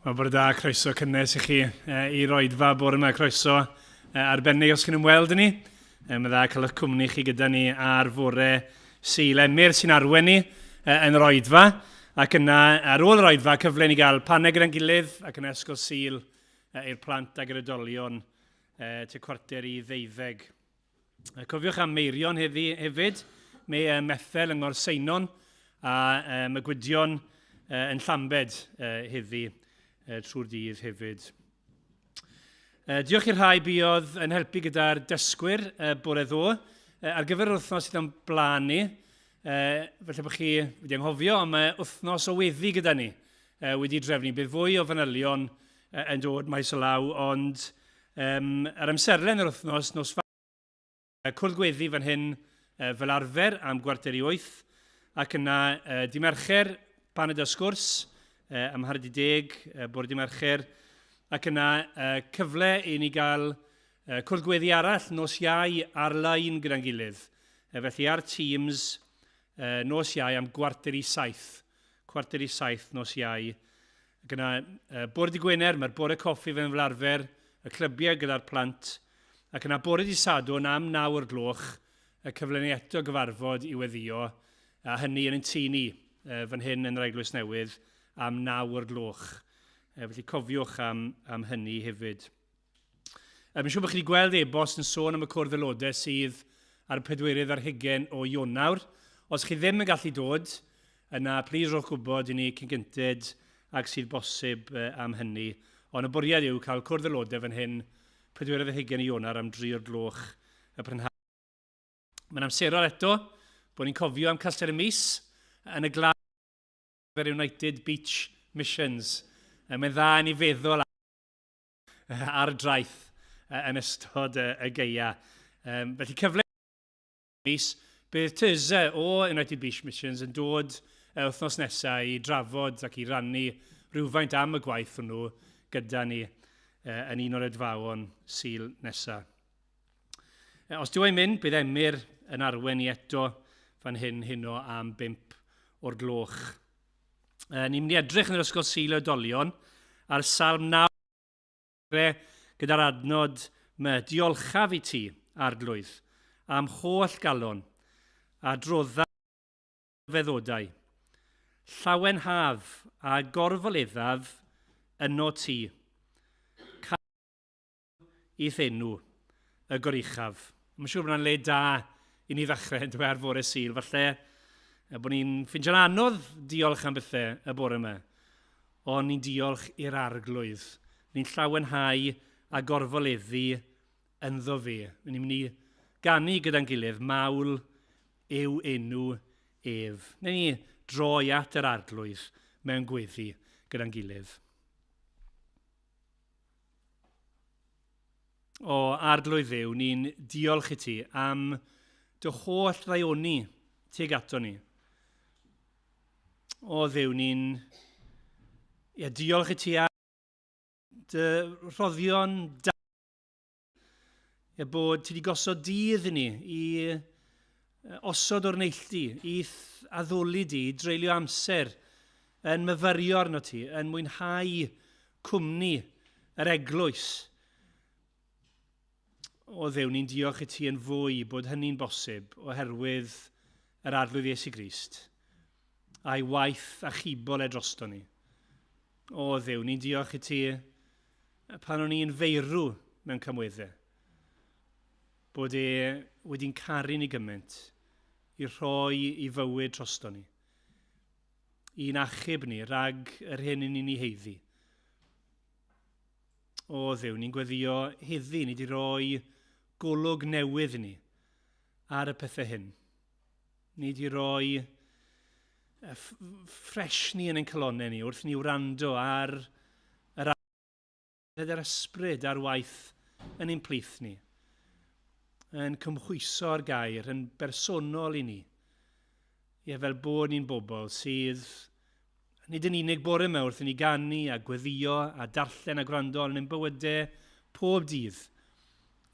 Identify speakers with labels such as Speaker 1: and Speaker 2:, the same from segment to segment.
Speaker 1: Wel, bore da, croeso cynnes i chi i'r oedfa bore yma, croeso arbennig os chi'n ymweld â ni. Mae'n dda cael eich cwmni chi gyda ni ar fore Sul. Emyr sy'n arwen ni yn yr oedfa, ac yna ar ôl yr oedfa cyfle ni gael paned gyda'n gilydd ac yna ysgol Sul i'r plant ag yr oedolion tua 11:45. Cofiwch am Meirion heddi hefyd, mae Methel yng Ngorseinon a um, y Gwydion yn Llambed heddi trwy'r dydd hefyd. Diolch i'r rhai buodd yn helpu gyda'r dysgwyr bore ddo. Ar gyfer yr wythnos sydd o'n blaen ni, felly bod chi wedi anghofio, ond mae wythnos o weddi gyda ni wedi drefnu. Bydd fwy o fanylion yn dod maes o law, ond um, yr amserlen yr wythnos, nos Cwrdd Gweddi fan hyn fel arfer am 7:45, ac yna di Mercher, paned a sgwrs am 9:30 bore di Mercher, ac yna cyfle i ni gael cwrdd gweddi arall nos Iau ar-lein gyda'n gilydd. Felly ar Teams nos Iau am 6:45, 6:45 nos Iau. Ac yna bore di Gwener, mae'r bore coffi fel arfer, y clybiau gyda'r plant, Ac yna bore dydd Sadwrn am 9 o'r gloch, y cyfle ni eto gyfarfod i weddïo, a hynny yn ein tŷ ni, fan hyn yn yr Eglwys Newydd, am 9 o'r gloch. Felly cofiwch am, am hynny hefyd. Mae'n siŵr bod chi wedi gweld e-bost yn sôn am y cwrdd aelodau sydd ar y 24 o Ionawr. Os chi ddim yn gallu dod, yna plis rhowch gwybod i ni cyn gynted ag sydd bosib am hynny. Ond y bwriad yw cael cwrdd aelodau fan hyn 24 Ionawr am dri o'r gloch y prynhawn. Mae'n amserol eto bod ni'n cofio am Castell y Mis yn y glaw ar United Beach Missions. Mae'n dda i ni feddwl ar y draeth yn ystod y gaea. Felly cyfle mis, bydd Tyrse o United Beach Missions yn dod wythnos nesaf i drafod ac i rannu rhywfaint am y gwaith hwnnw gyda ni yn un o'r edfaon Sul nesaf. Os dyw e'n mynd, bydd Emyr yn arwen ni eto fan hyn heno am 5 o'r gloch. Ni'n mynd i edrych yn yr Ysgol Sul Oedolion ar Salm 9 gyda'r adnod my, Diolchaf i ti, Arglwydd, am holl galon, a droddaf feddodau. Llawenhaf a gorfoleddaf yno ti. Cael i'th enw, y Goruchaf. Mae'n siŵr bod yna'n le da i ni ddechrau yn dweud ar fore Sul. Falle bod ni'n ffeindio'n anodd diolch am bethau y bore yma. Ond ni'n diolch i'r Arglwydd. Ni'n llawenhau a gorfoleddu ynddo fe. Ni'n mynd i ganu gyda'n gilydd, mawl yw enw ef. Neu ni droi at yr Arglwydd mewn gweddi gyda'n gilydd. O, Arglwydd Dduw, ni'n diolch i ti am dy holl ddaioni tuag ato ni. O Dduw, ni'n ia, diolch i ti am dy rhoddion da. Ia, bod ti wedi gosod dydd i ni i osod o'r neilltu, i'th addoli di, i dreulio amser yn myfyrio arno ti, yn mwynhau cwmni yr eglwys. O Dduw, ni'n diolch i ti yn fwy bod hynny'n bosib oherwydd yr Arglwydd Iesu Grist a'i waith achubol e drosto ni. O Dduw, ni'n diolch i ti pan o'n i'n feirw mewn camweddau, bod e wedi'n caru ni gymaint i rhoi i fywyd drosto ni, i'n achub ni rhag yr hyn i ni'n ei heiddi. O Dduw, ni'n gweddio heddi, ni wedi rhoi golwg newydd i ni ar y pethau hyn. Ni wedi rhoi ffres ni yn ein calonnau ni wrth ni wrando ar yr yr ysbryd ar waith yn ein plith ni, yn cymhwyso'r gair yn bersonol i ni, ie, fel bod ni'n bobl sydd nid yn unig bore yma wrth i ni ganu a gweddio a darllen a gwrando ond yn ein bywydau pob dydd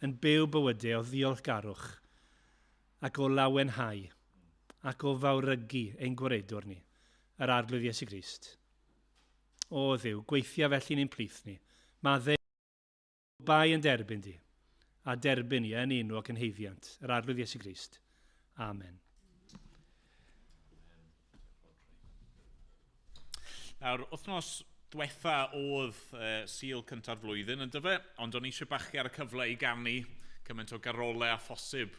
Speaker 1: yn byw bywydau o ddiolchgarwch ac o lawenhau ac o fawrygu ein Gwaredwr ni, yr Arglwydd Iesu Grist. O Dduw, gweithia felly'n ein plith ni. Maddeu bai yn derbyn di, a derbyn ni yn enw ac yn heiddiant, yr Arglwydd Iesu Grist. Amen.
Speaker 2: Nawr, wythnos diwetha oedd Sul cynta'r flwyddyn, yn dyfe? Ond o'n i eisiau bachu ar y cyfle i ganu cymaint o garolau a phosib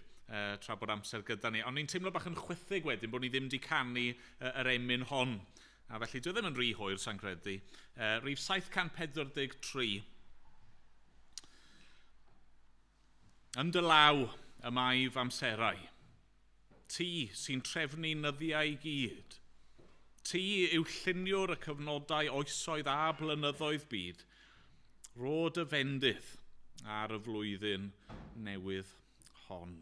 Speaker 2: tra bod amser gyda ni. Ond ni'n teimlo bach yn chwithig wedyn bod ni ddim wedi canu yr emyn hon. A felly dwi ddim yn rhy hwyr, sa'n credu. Rhif 743. Yn dy law y mae f'amserau. Ti sy'n trefnu nyddiau i gyd. Ti yw lluniwr y cyfnodau oesoedd a blynyddoedd byd. Rho dy fendith ar y flwyddyn newydd hon.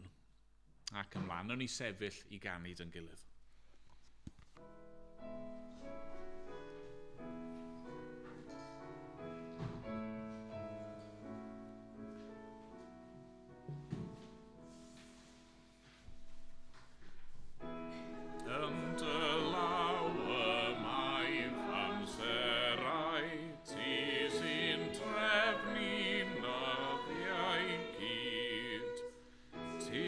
Speaker 2: Ac ymlaen, o'n i sefyll i ganu dy'n gilydd. Yn dy law y mae f'amserau, ti sy'n trefnu nyddiau gyd. Ti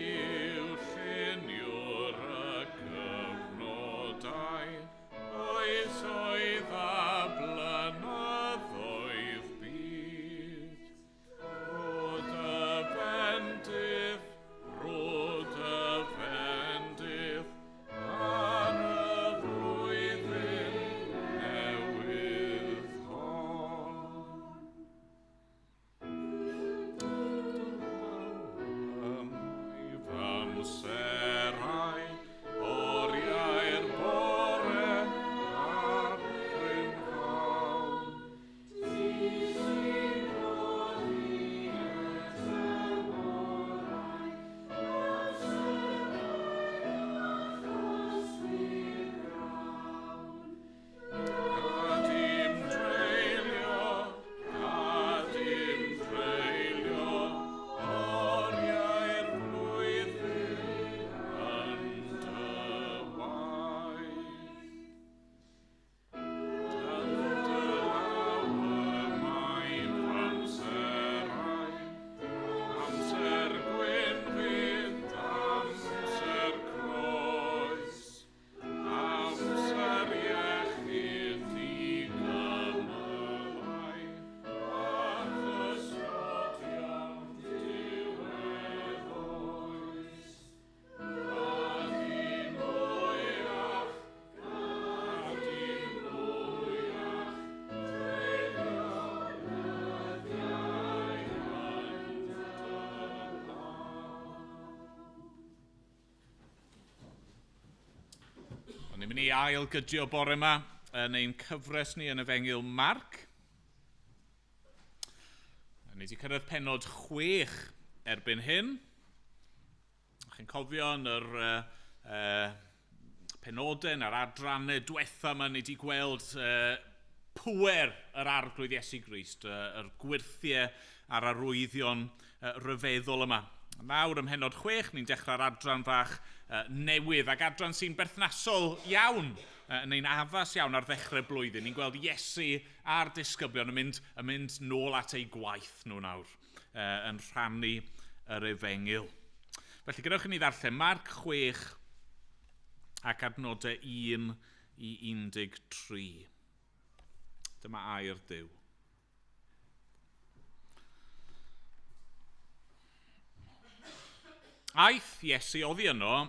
Speaker 2: yw lluniwr y cyfnodau, oesoedd a blynyddoedd byd. Rho dy fendith, rho dy fendith ar y flwyddyn newydd hon. Amserau, oriau'r bore a'r prynhawn. Ti sy'n rhoddi y tymhorau, amseroedd a chosbi'r grawn. Gad i'm treulio, gad i'm treulio oriau'r flwyddyn yn dy waith. Yn dy law y mae f'amserau, amser gwynfyd, amser croes. Amser iechyd i gymylau, a chysgodion diwedd oes. Gad i mwyach, gad i mwyach, treulio dyddiau yn dy law. O'n ni'n mynd i ail gydio bore yma yn ein cyfres ni yn Efengyl Marc. A ni wedi cyrraedd penod 6 erbyn hyn. Chi'n cofio yn yr penodau na'r adrannau diwetha yma, ni wedi gweld pŵer yr Arglwydd Iesu Grist, yr gwyrthiau a'r arwyddion rhyfeddol yma. Nawr ym mhennod 6, ni'n dechrau'r adran fach newydd, ac adran sy'n berthnasol iawn, neu'n addas iawn ar ddechrau blwyddyn. Ni'n gweld Iesu a'r disgyblion yn mynd, yn mynd nôl at eu gwaith nhw nawr, yn rhannu yr efengyl. Felly, gadewch i ni ddarllen Marc 6 ac adnodau 1 i 13. Dyma air Duw. Aeth Iesu oddi yno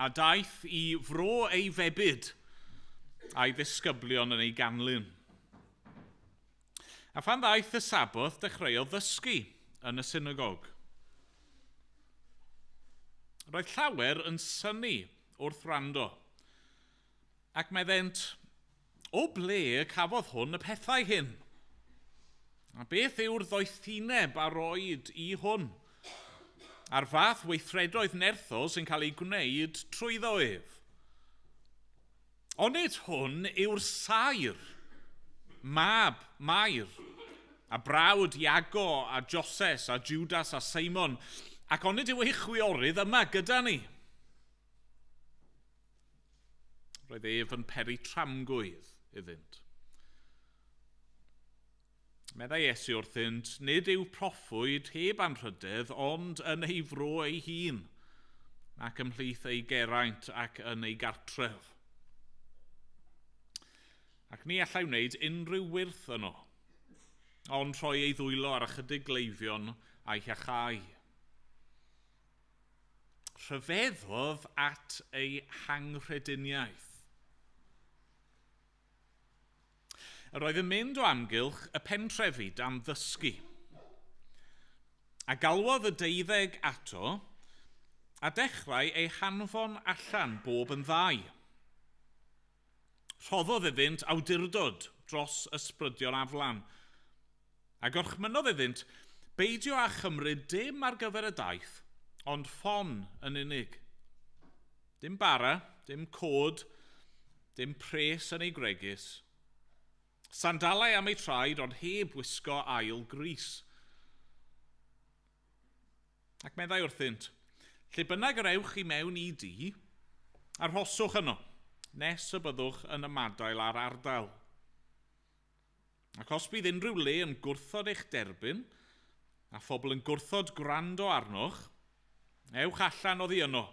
Speaker 2: a daeth i fro ei febyd a'i ddisgyblion yn ei ganlyn. A phan ddaeth y Saboth, dechreuodd ddysgu yn y synagog. Roedd llawer yn synnu wrth wrando, Ac meddent, O ble y cafodd hwn y pethau hyn? A beth yw'r ddoethineb a roed i hwn? A'r fath weithredoedd nerthol sy'n cael eu gwneud trwyddo ef. Onid hwn yw'r saer, mab Mair, a brawd Iago a Joses a Judas a Seimon, ac onid yw ei chwiorydd yma gyda ni? Roedd ef yn peri tramgwydd iddynt. Meddai Iesu wrthynt, nid yw proffwyd heb anrhydedd, ond yn ei fro ei hun, ac ymhlith ei geraint ac yn ei gartref. Ac ni allai wneud unrhyw wyrth yno, ond rhoi ei ddwylo ar ychydig gleifion a'i hiachau. Rhyfeddodd at ei hanghrediniaeth. Yr oedd yn mynd o amgylch y pentrefi dan ddysgu. A galwodd y 12 ato, a dechrau ei hanfon allan bob yn ddau. Rhoddodd iddynt awdurdod dros ysbrydion aflan, a gorchmynnodd iddynt beidio â chymryd dim ar gyfer y daith, ond ffon yn unig. Dim bara, dim cod, dim pres yn ei gwregys. Sandalau am ei traed, ond heb wisgo ail grys. Ac meddai wrthynt, lle bynnag yr ewch i mewn i dŷ, arhoswch yno, nes y byddwch yn ymadael â'r ardal. Ac os bydd unrhyw le yn gwrthod eich derbyn, a phobl yn gwrthod gwrando arnoch, ewch allan oddi yno,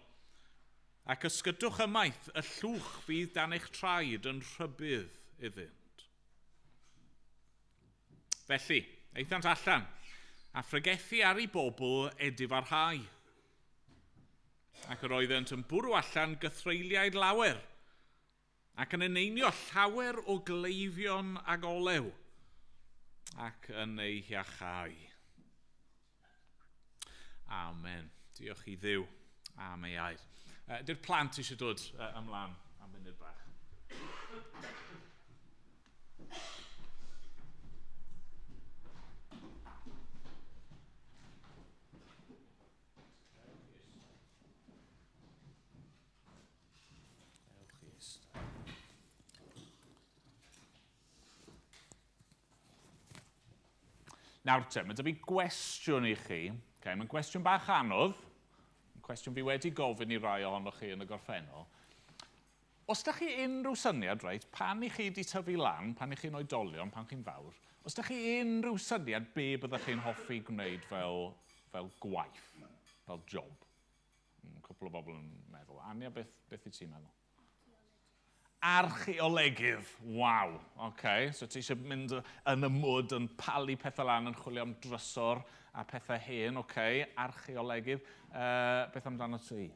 Speaker 2: ac ysgydwch ymaith y llwch fydd dan eich traed yn rhybudd iddynt. Felly, aethant allan, a phregethu ar ei bobl edifarhau. Ac yr oeddent yn bwrw allan gythreuliaid lawer, ac yn eneinio llawer o gleifion ag olew, ac yn ei hiachau. Amen. Diolch i Dduw am ei air. Di'r plant eisiau dod ymlaen am munud bach? Nawr te, mae 'da fi gwestiwn i chi. Okay, mae'n gwestiwn bach anodd. Cwestiwn fi wedi gofyn i rai ohonoch chi yn y gorffennol. Os da chi unrhyw syniad, reit, pan i chi wedi tyfu lan, pan i chi'n oedolion, pan chi'n fawr, os da chi unrhyw syniad be byddech chi'n hoffi gwneud fel gwaith, fel job? Cwpl o bobl yn meddwl. Ania, beth wyt ti'n meddwl? Archeolegydd, waw. Okay. So ti eisiau mynd yn y mwd, yn palu pethau lan, yn chwilio am drysor a pethau hen, okay. Archeolegydd. Beth amdano ti?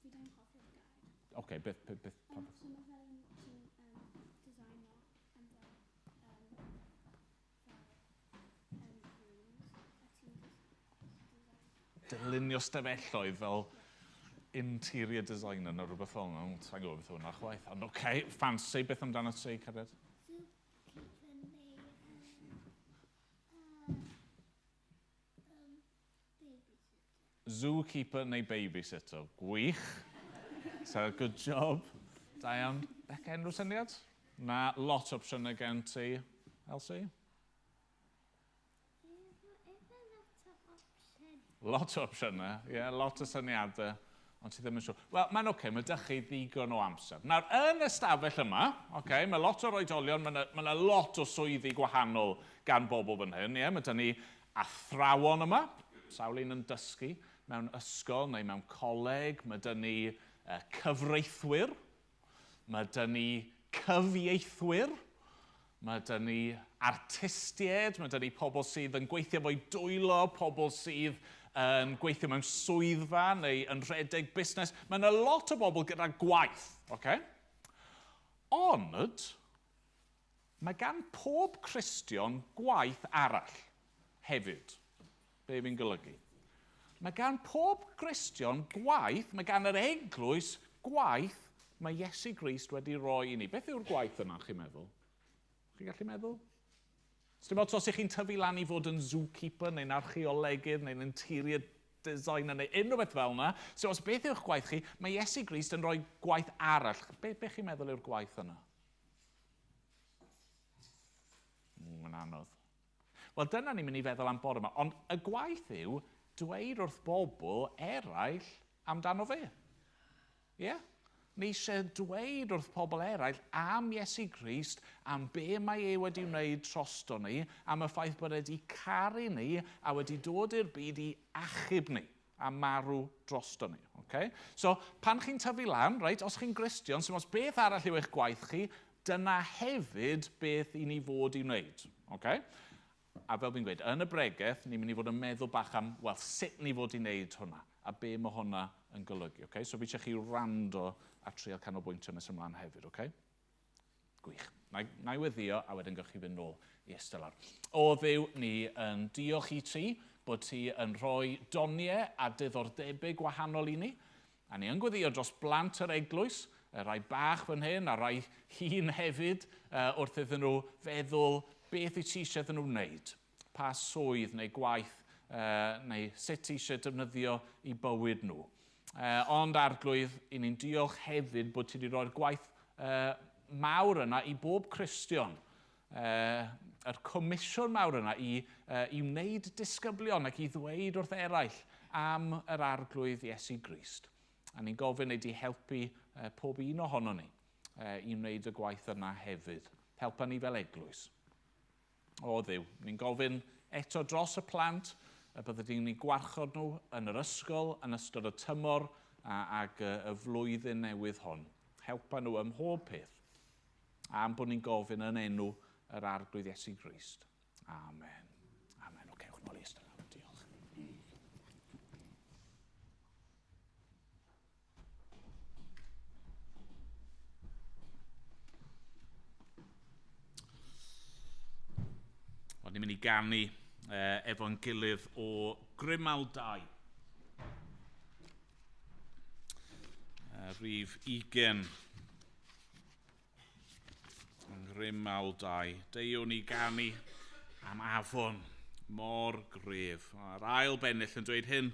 Speaker 3: Fi ddim yn hoffi'r gair.
Speaker 2: Okay, beth, pa beth?
Speaker 3: So mae fel yn ti'n designo yn fel rooms a ti'n just design.
Speaker 2: Dylunio stafelloedd fel interior designer neu rhywbeth fel yna. Sa'n gwybod beth hwnna chwaith. Ond okay, fancy, beth amdano ti, cariad?
Speaker 3: Zookeeper neu babysitter.
Speaker 2: Zookeeper neu babysitter. Gwych. So, good job. Da iawn. Beca, unrhyw syniad? Na, lot o opsiynau gen ti. Elsie?
Speaker 3: Efo lot o opsiwn.
Speaker 2: Lot o opsiynau, ie, yeah, lot o syniadau, ond ti ddim yn siŵr. Wel, mae'n oce, mae 'da chi ddigon o amser. Nawr, yn y stafell yma, okay, mae lot o'r oedolion, mae 'na lot o swyddi gwahanol gan bobl fan hyn, ie. Yeah? Mae 'da ni athrawon yma, sawl un yn dysgu mewn ysgol neu mewn coleg. Mae 'da ni cyfreithwyr, mae 'da ni cyfieithwyr, mae 'da ni artistiaid, mae 'da ni pobl sydd yn gweithio efo'u dwylo, pobl sydd yn gweithio mewn swyddfa neu yn rhedeg busnes. Mae yna lot o bobl gyda gwaith, okay? Ond mae gan pob Cristion gwaith arall hefyd. Be fi'n golygu? Mae gan pob Cristion gwaith, mae gan yr eglwys gwaith mae Iesu Grist wedi rhoi i ni. Beth yw'r gwaith yna, chi'n meddwl? Chi'n gallu meddwl? Dim ots os ych chi'n tyfu lan i fod yn zookeeper neu'n archeolegydd neu'n interior designer neu unrhyw beth fel yna. So os beth yw'ch gwaith chi, mae Iesu Grist yn rhoi gwaith arall. Be chi'n meddwl yw'r gwaith yna? Mae'n anodd. Wel, dyna ni'n mynd i feddwl am bore yma. Ond y gwaith yw dweud wrth bobl eraill amdano fe. Ie? Yeah? Ni eisiau dweud wrth pobl eraill am Iesu Grist, am be mae e wedi wneud trosto ni, am y ffaith bod e wedi caru ni a wedi dod i'r byd i achub ni a marw drosto ni. Okay? So, pan chi'n tyfu lan, right, os chi'n Gristion, sy'n os beth arall yw eich gwaith chi, dyna hefyd beth i ni fod i wneud. Okay? A fel fi'n gweud, yn y bregeth, ni'n mynd i fod yn meddwl bach am, wel, sut ni fod i wneud hwnna, a be mae hwnna yn golygu. Okay? So fi eisiau chi wrando a trial canolbwyntio nes ymlaen hefyd, okay? Gwych. Na i weddio a wedyn gewch chi fynd nôl i eistedd lawr. O Dduw, ni yn diolch i ti bod ti yn rhoi doniau a diddordebau gwahanol i ni. A ni yn gweddio dros blant yr eglwys, y rhai bach fan hyn a rhai hŷn hefyd, wrth iddyn nhw feddwl beth i ti eisiau iddyn nhw wneud. Pa swydd neu gwaith neu sut ti eisiau defnyddio i bywyd nhw. Ond Arglwydd, i ni'n diolch hefyd bod ti wedi rhoi'r gwaith mawr yna i bob Cristion. Yr comisiwn mawr yna i wneud disgyblion ac i ddweud wrth eraill am yr Arglwydd Iesu Grist. A ni'n gofyn ei di helpu pob un ohono ni i wneud y gwaith yna hefyd. Helpa ni fel eglwys. O Dduw, ni'n gofyn eto dros y plant, y bydde di'n ni gwarchod nhw yn yr ysgol, yn ystod y tymor ag y flwyddyn newydd hon. Helpa nhw ym mhob peth. Am bod ni'n gofyn yn enw yr Arglwydd Iesu Grist. Amen. Amen. Oce, ewch nôl i eistedd lawr. Diolch. Wel, ni'n mynd i ganu efo'n gilydd o Grimaldi. Rhif 20. Yng Nghrimaldi. Deuwn i ganu am afon mor gref. A'r ail bennill yn dweud hyn.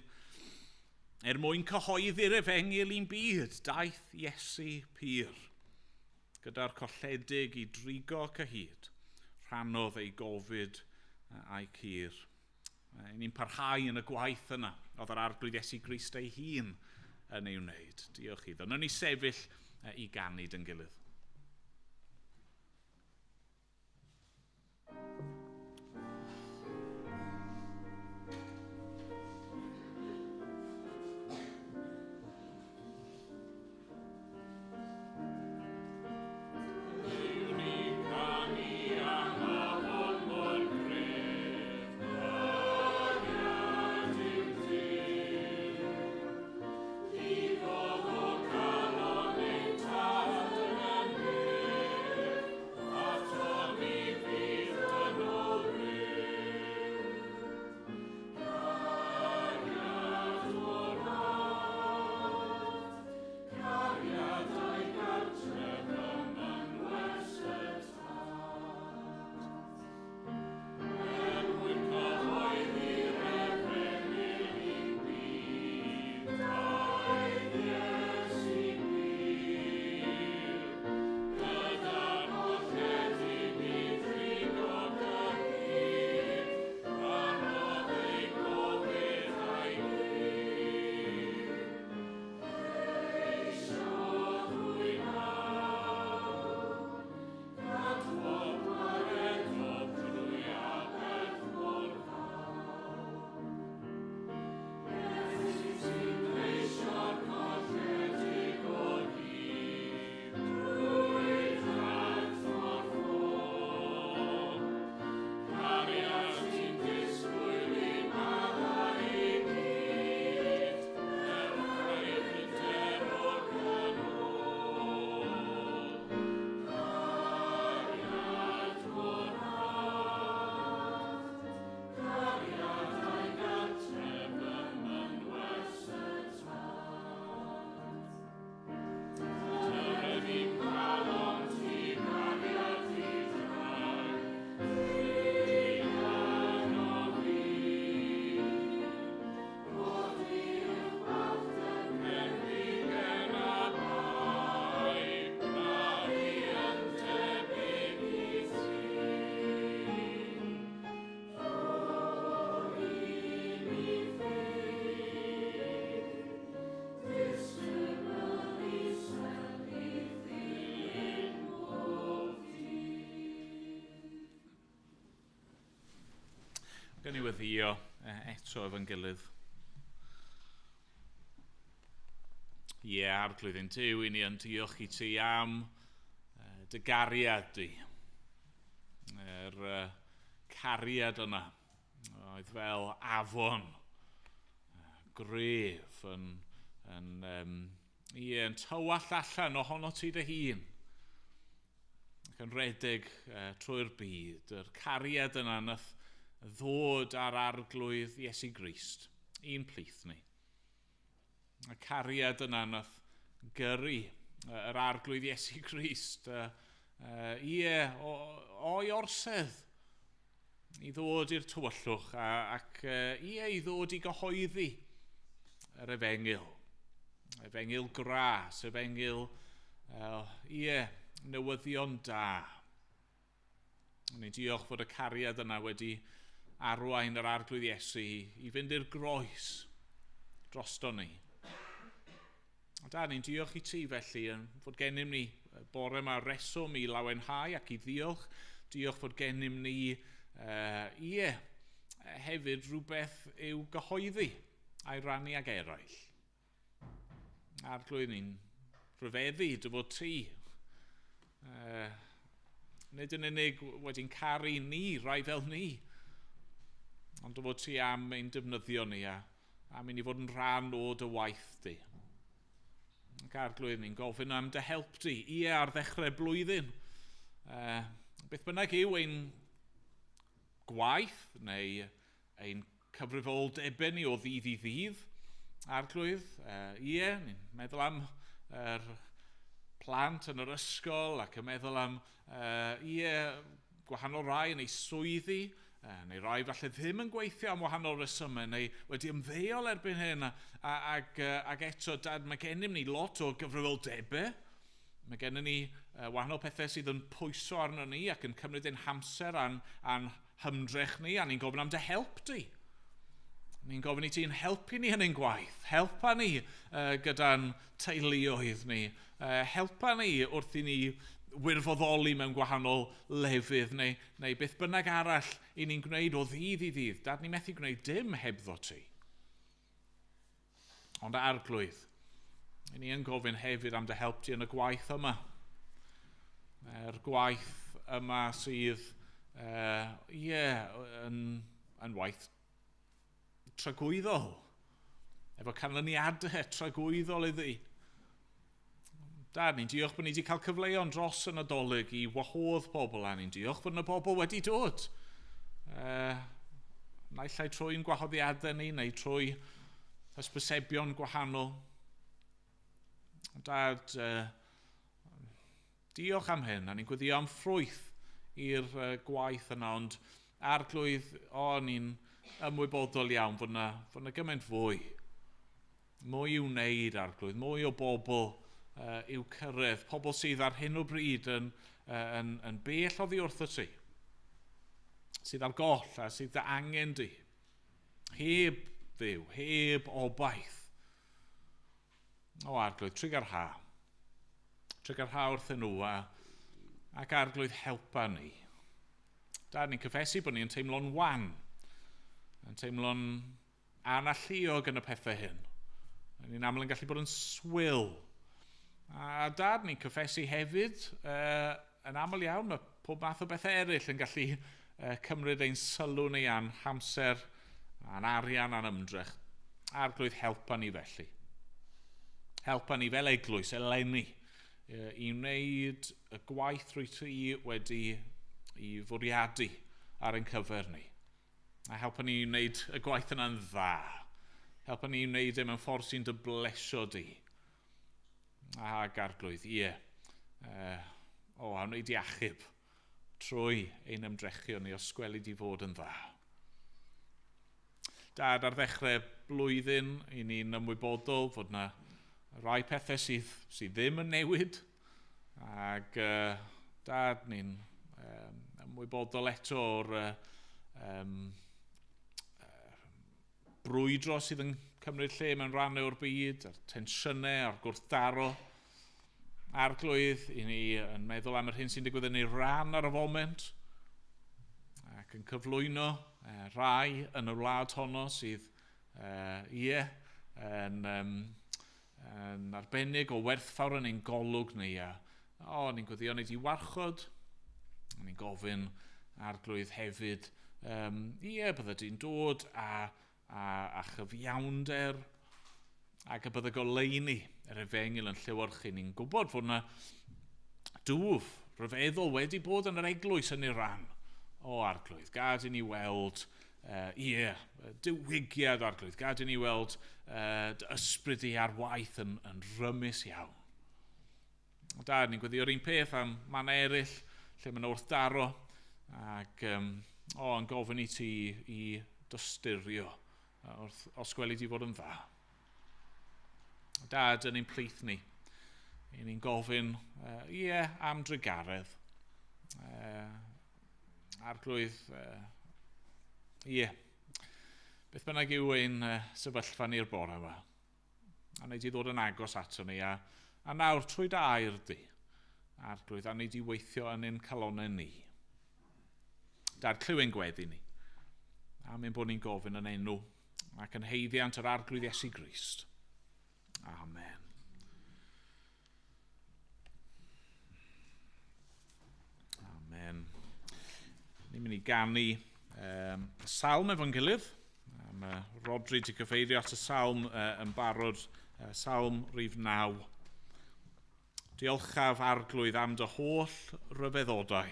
Speaker 2: Er mwyn cyhoeddi'r efengyl i'n byd, daeth Iesu pur. Gyda'r colledig i drigo cyhyd, rhannodd ei gofid a'i cur. Ni'n parhau yn y gwaith yna, oedd yr Arglwydd Iesu Grist ei hun yn ei wneud. Diolch iddo. Nawn ni sefyll i ganu dy'n gilydd. Gan i weddio eto efo'n gilydd. Ie, yeah, Arglwydd ein Duw, i ni yn diolch i ti am dy gariad di. Yr cariad yna oedd fel afon gref yn tywallt allan ohono ti dy hun ac yn redeg trwy'r byd. Yr cariad yna nath ddod ar Arglwydd Iesu Grist, un plith ni. Y cariad yna nath gyrru yr Arglwydd Iesu Grist o'i orsedd i ddod i'r tywyllwch ac i ddod i gyhoeddi yr efengyl. Efengyl gras, efengyl newyddion da. Ni'n diolch fod y cariad yna wedi arwain yr Arglwydd Iesu i fynd i'r groes drosto ni. A da, ni'n diolch i ti felly fod gennym ni bore yma reswm i lawenhau ac i ddiolch. Diolch fod gennym ni hefyd rhywbeth i'w gyhoeddi a'i rannu ag eraill. Arglwydd, ni'n rhyfeddu dy fod ti. Nid yn unig wedi'n caru ni, rai fel ni, ond dy fod ti am ein defnyddio ni a am i ni fod yn rhan o dy waith di. Ac Arglwydd, ni'n gofyn am dy help di, ie, ar ddechrau blwyddyn. Beth bynnag yw ein gwaith neu ein cyfrifoldebau ni o ddydd i ddydd, Arglwydd, ie, ni'n meddwl am yr plant yn yr ysgol ac yn meddwl am gwahanol rai yn eu swyddi, neu rai falle ddim yn gweithio am wahanol resymau, neu wedi ymddeol erbyn hyn, ac eto, Dad, mae gennym ni lot o gyfrifoldebau. Mae gennym ni wahanol pethau sydd yn pwyso arno ni ac yn cymryd ein hamser a'n hymdrech ni, a ni'n gofyn am dy help di. Ni'n gofyn i ti'n helpu ni yn ein gwaith, helpa ni gyda'n teuluoedd ni, helpa ni wrth i ni wirfoddoli mewn gwahanol lefydd neu beth bynnag arall i ni'n gwneud o ddydd i ddydd. Dad, ni methu gwneud dim hebddo ti. Ond Arglwydd, i ni yn gofyn hefyd am dy help ti yn y gwaith yma. Yr gwaith yma sydd yn waith tragwyddol, efo canlyniadau tragwyddol iddi. Dad, ni'n diolch bod ni wedi cael cyfleon dros y Nadolig i wahodd pobl, a ni'n diolch bod yna pobl wedi dod. Naill ai trwy'n gwahoddiadau ni, neu trwy hysbysebion gwahanol. Dad, diolch am hyn, a ni'n gweddio am ffrwyth i'r gwaith yna, ond Arglwydd, ni'n ymwybodol iawn fod yna gymaint fwy. Mwy i'w wneud, Arglwydd, mwy o bobl i'w cyrraedd, pobl sydd ar hyn o bryd yn bell oddi wrth y ti, sydd ar goll a sydd dy angen di, heb Dduw, heb obaith. O Arglwydd, trugarha. Trugarha wrthyn nhw ac Arglwydd helpa ni. Dad, ni'n cyffesu bod ni'n teimlo'n wan, yn teimlo'n analluog yn y pethau hyn. Ni'n aml yn gallu bod yn swil. A Dad, ni'n cyffesu hefyd, yn aml iawn, mae pob math o bethau eraill yn gallu cymryd ein sylw ni a'n hamser, a'n arian, a'n ymdrech. Arglwydd, helpa ni felly. Helpa ni fel eglwys, eleni, i wneud y gwaith rwy ti wedi i fwriadu ar ein cyfer ni. A helpa ni i wneud y gwaith yna'n dda. Helpa ni i wneud e mewn ffordd sy'n dy blesio di. Ac Arglwydd, ie. A wneud i achub trwy ein ymdrechion ni os gweli di fod yn dda. Dad, ar ddechrau blwyddyn, i ni'n ymwybodol fod yna rai pethau sydd ddim yn newid. Ac Dad, ni'n ymwybodol eto o'r brwydro sydd yn cymryd lle mewn rhannau o'r byd, a'r tensiynau, a'r gwrthdaro. Arglwydd, i ni yn meddwl am yr hyn sy'n digwydd yn Iran ar y foment, ac Ac yn cyflwyno rai yn y wlad honno sydd yn arbennig o werthfawr yn ein golwg ni. Ni'n gweddio ni di warchod, ni'n gofyn Arglwydd hefyd, bydde di'n dod a chyfiawnder ac y bydde goleuni yr efengyl yn llewyrchu. Ni'n gwybod fod yna dwf rhyfeddol wedi bod yn yr eglwys yn Iran. O Arglwydd, gad i ni weld diwygiad Arglwydd, gad i ni weld dy ysbryd i ar waith yn rymus iawn. Dad, ni'n gweddio'r un peth am man eraill lle mae'n wrthdaro ac yn gofyn i ti i dysturio wrth os gweli di fod yn dda. Dad, yn ein plith ni, i ni'n gofyn am drugaredd. Arglwydd, beth bynnag yw ein sefyllfa ni'r bore yma, a wneud i ddod yn agos ato ni, a nawr trwy dy air di, Arglwydd, a wneud i weithio yn ein calonnau ni. Dad, clyw ein gweddi ni, am ein bod ni'n gofyn yn enw ac yn haeddiant yr Arglwydd Iesu Grist. Amen. Amen. Ni'n mynd i ganu salm efo'n gilydd. Mae Rodri wedi cyfeirio at y salm yn barod, salm rhif 9. Diolchaf Arglwydd am dy holl ryfeddodau.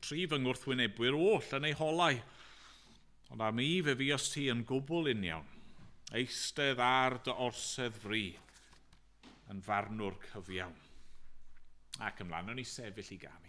Speaker 2: Tri fy ngwrthwynebwyr oll yn eu holau. Ond am i fe fuost ti yn gwbl union. Eistedd ar dy orsedd fri yn farnwr cyfiawn. Ac ymlaen, o'n i sefyll i ganu.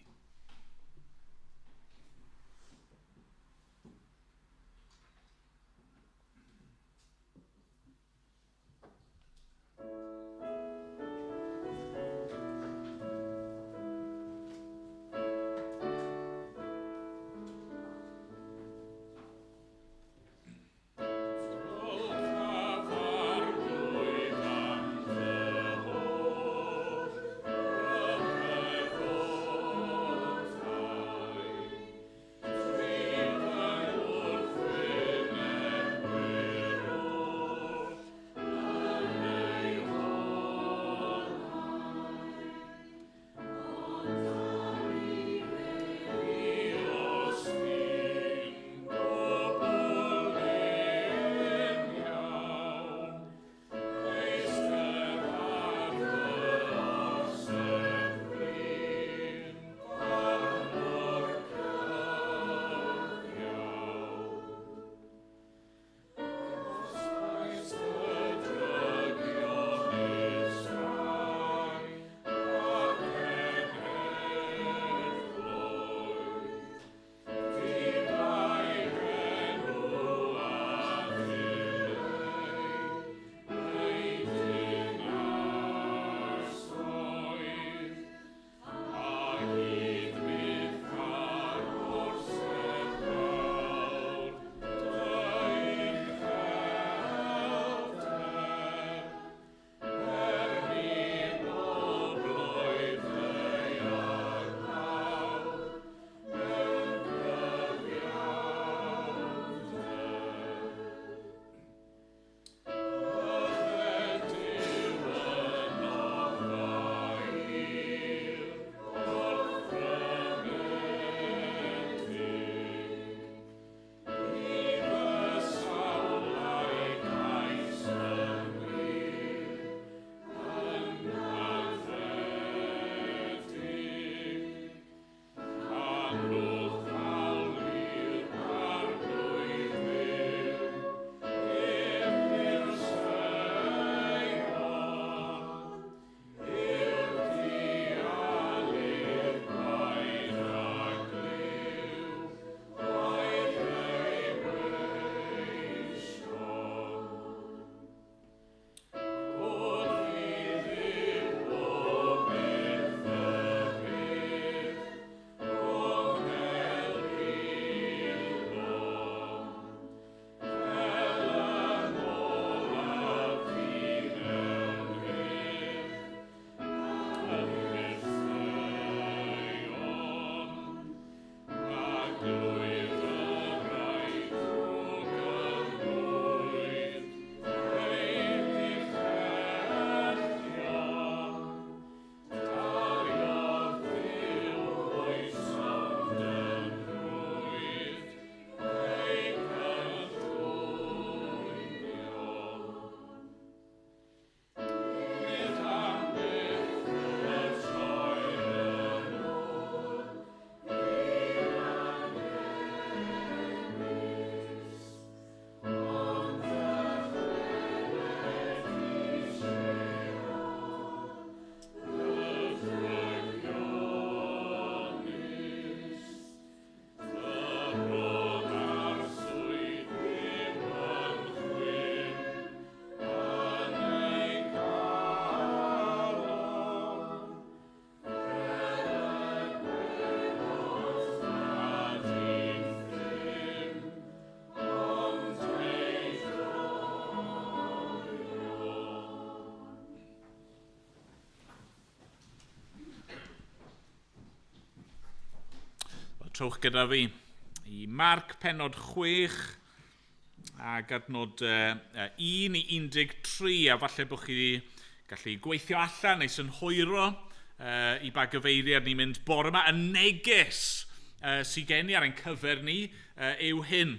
Speaker 2: Trowch gyda fi i Marc pennod 6 ac adnod 1 i 13, a falle bod chi gallu gweithio allan neu synhwyro i ba gyfeiriad ni'n mynd bore yma. Y neges sydd gen i ar ein cyfer ni yw hyn.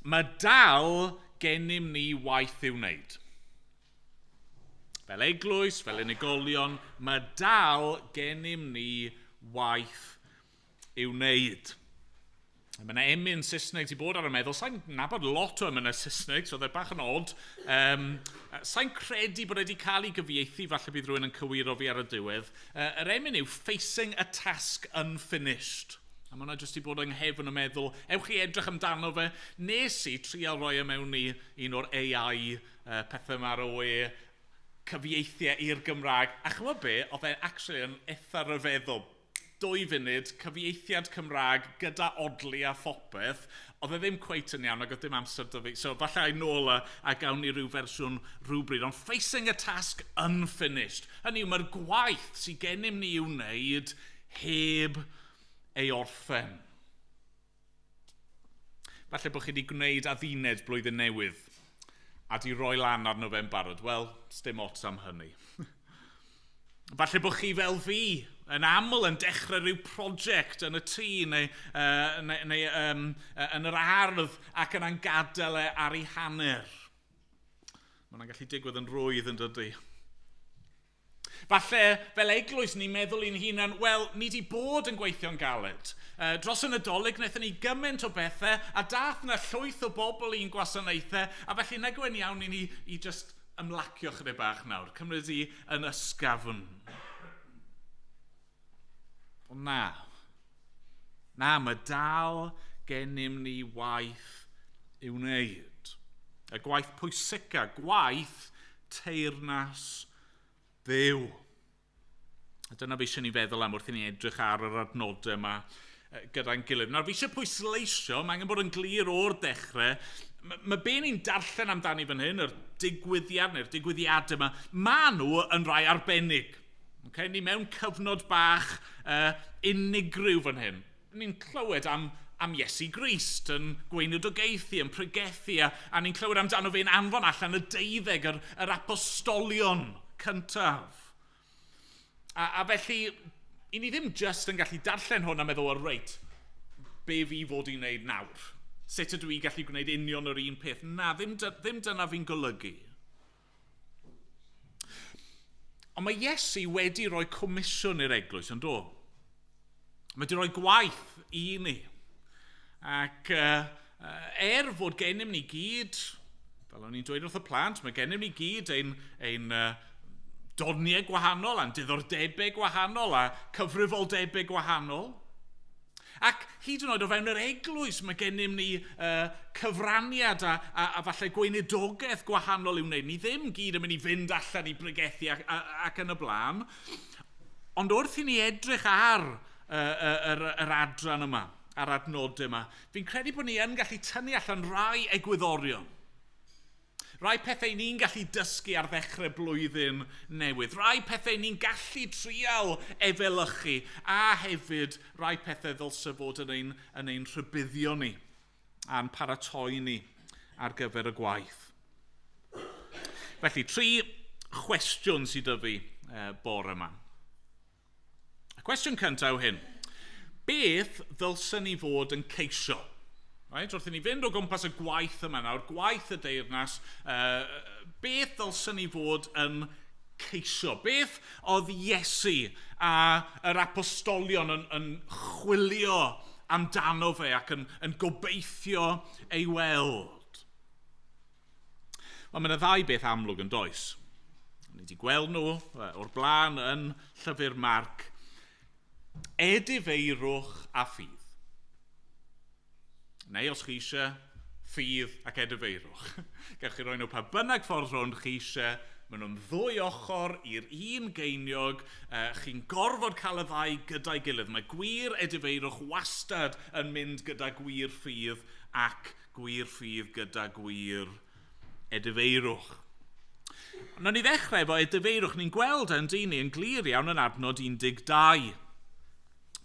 Speaker 2: Mae dal gennym ni waith i'w wneud. Fel eglwys, fel unigolion, mae dal gennym ni waith i'w wneud. Mae yna emyn Saesneg wedi bod ar y meddwl. Sa'n nabod lot o emynau Saesneg, so oedd e bach yn odd. Sa'n credu bod e wedi cael ei gyfieithu, falle bydd rhywun yn cywiro fi ar y diwedd. Yr emyn yw Facing a Task Unfinished. A mae hwnna jyst i bod yng nghefn y meddwl. Ewch chi edrych amdano fe. Nes i trial roi e mewn i un o'r AI pethau yma ar y we, cyfieithiau i'r Gymraeg. A chymod be, oedd e actually yn eitha rhyfeddol. 2 funud, cyfieithiad Cymraeg gyda odli a phopeth, oedd e ddim cweit yn iawn ac oedd dim amser 'da fi. So falle ai nôl a gawn ni rhyw fersiwn rhywbryd. Ond facing a task unfinished. Hynny yw, mae'r gwaith sydd gennym ni i'w wneud heb ei orffen. Falle bod chi wedi gwneud adduned blwyddyn newydd a di roi lan arno fe'n barod. Wel, sdim ots am hynny. Falle bod chi fel fi yn aml yn dechrau rhyw prosiect yn y tŷ neu yn yr ardd ac yna'n gadael e ar ei hanner. Mae hwnna'n gallu digwydd yn rwydd yn dydy. Falle fel eglwys ni'n meddwl i'n hunan, wel, ni wedi bod yn gweithio'n galed. Dros y Nadolig wnaethon ni gymaint o bethau a dath na llwyth o bobl i'n gwasanaethau, a felly nag yw'n iawn i ni i just ymlacio chydig bach nawr, cymryd i yn ysgafn. Ond na, mae dal gennym ni waith i'w wneud. Y gwaith pwysica, gwaith teyrnas Dduw. A dyna fi eisiau ni feddwl am wrth i ni edrych ar yr adnodau yma gyda'n gilydd. Nawr, fi eisiau pwysleisio, mae angen bod yn glir o'r dechrau, mae be ni'n darllen amdani fan hyn, yr digwyddiad neu'r digwyddiadau yma, maen nhw yn rai arbennig. Okay? Ni mewn cyfnod bach unigryw fan hyn. Ni'n clywed am Iesu Grist yn gweinidogaethu, yn pregethu, a ni'n clywed amdano fe'n anfon allan y 12, yr apostolion cyntaf. A felly, i ni ddim just yn gallu darllen hwn a meddwl, o reit, be fi fod i'n wneud nawr? Sut ydw i gallu gwneud union yr un peth? Na, ddim dyna fi'n golygu. Ond mae Iesu wedi rhoi comisiwn i'r eglwys, yn do? Mae wedi rhoi gwaith i ni. Ac fod gennym ni gyd, fel o'n i'n dweud wrth y plant, mae gennym ni gyd ein doniau gwahanol, a'n diddordebau gwahanol, a cyfrifoldebau gwahanol. Ac hyd yn oed o fewn yr eglwys, mae gennym ni cyfraniad a falle gweinidogaeth gwahanol i'w wneud. Ni ddim gyd yn mynd i fynd allan i bregethu ac yn y blaen. Ond wrth i ni edrych ar yr adran yma, a'r adnodau yma, fi'n credu bod ni yn gallu tynnu allan rai egwyddorion. Rai pethau ni'n gallu dysgu ar ddechrau blwyddyn newydd. Rai pethau ni'n gallu trial efelychu. A hefyd rai pethau ddylse fod yn ein rhybuddio ni a'n paratoi ni ar gyfer y gwaith. Felly, 3 cwestiwn sydd 'da fi bore yma. Y cwestiwn cyntaf yw hyn. Beth ddylsen ni fod yn ceisio? Right? Wrth i ni fynd o gwmpas y gwaith yma nawr, gwaith y deyrnas, beth ddylsen ni fod yn ceisio? Beth oedd Iesu a yr apostolion yn chwilio amdano fe ac yn gobeithio ei weld? Wel, mae yna ddau beth amlwg yn does. Ni wedi gweld nhw o'r blaen yn llyfr Marc. Edifeirwch a ffydd. Neu os chi eisiau, ffydd ac edifeirwch. Gewch chi roi nhw pa bynnag ffordd rownd chi eisiau, maen nhw'n ddwy ochr i'r un geiniog, chi'n gorfod cael y ddau gyda'i gilydd. Mae gwir edifeirwch wastad yn mynd gyda gwir ffydd ac gwir ffydd gyda gwir edifeirwch. Ond ni ddechrau efo edifeirwch, ni'n gweld yn dyn ni yn glir iawn yn adnod 12.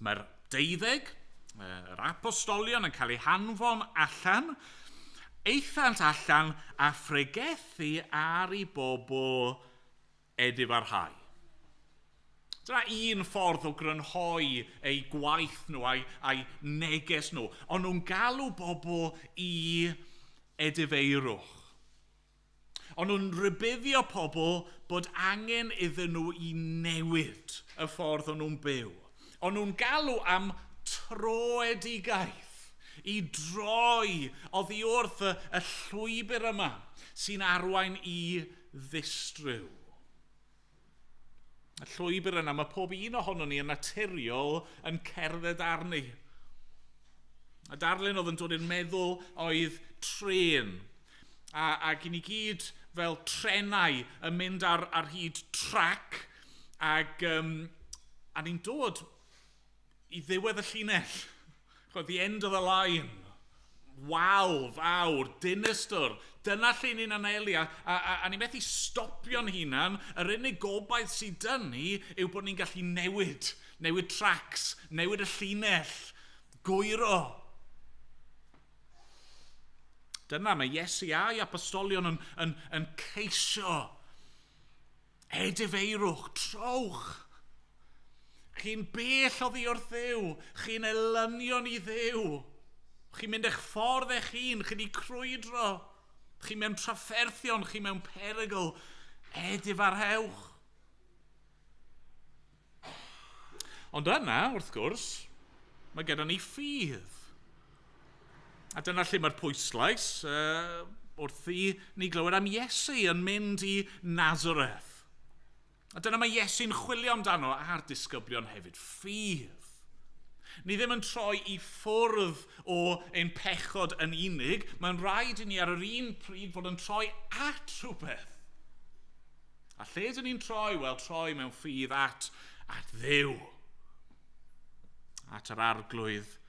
Speaker 2: Mae'r 12, yr apostolion yn cael eu hanfon allan, aethant allan a phregethu ar i bobl edifarhau. Dyna un ffordd o grynhoi eu gwaith nhw a'i neges nhw. Ond nhw'n galw bobl i edifeirwch. Ond nhw'n rhybuddio pobl bod angen iddyn nhw i newid y ffordd o'n nhw'n byw. Ond nhw'n galw am troedigaeth, i droi oddi wrth y llwybr yma sy'n arwain i ddistryw. Y llwybr yna, mae pob un ohonon ni yn naturiol yn cerdded arni. Y darlun oedd yn dod i'r meddwl oedd trên. Ac i ni gyd fel trenau yn mynd ar hyd trac ac a ni'n dod i ddiwedd y llinell. Ch'mod, the end of the line. Wal fawr, dinistr. Dyna lle ni'n anelu a ni'n methu stopio'n hunan. Yr unig gobaith sydd dyn ni yw bod ni'n gallu newid tracks, newid y llinell, gwyro. Dyna mae Iesu a'i apostolion yn ceisio. Edifeirwch, trowch. Chi'n bell oddi wrth Dduw, chi'n elynion i Dduw. Chi'n mynd eich ffordd eich hun, chi wedi crwydro. Chi mewn trafferthion, chi mewn perygl. Edifarhewch. Ond yna, wrth gwrs, mae gyda ni ffydd. A dyna lle mae'r pwyslais wrth i ni glywed am Iesu yn mynd i Nazareth. A dyna mae Iesu'n chwilio amdano a'r disgyblion hefyd, ffydd. Ni ddim yn troi i ffwrdd o ein pechod yn unig, mae'n rhaid i ni ar yr un pryd fod yn troi at rhywbeth. A lle ydyn ni'n troi? Wel, troi mewn ffydd at Dduw. At yr Arglwydd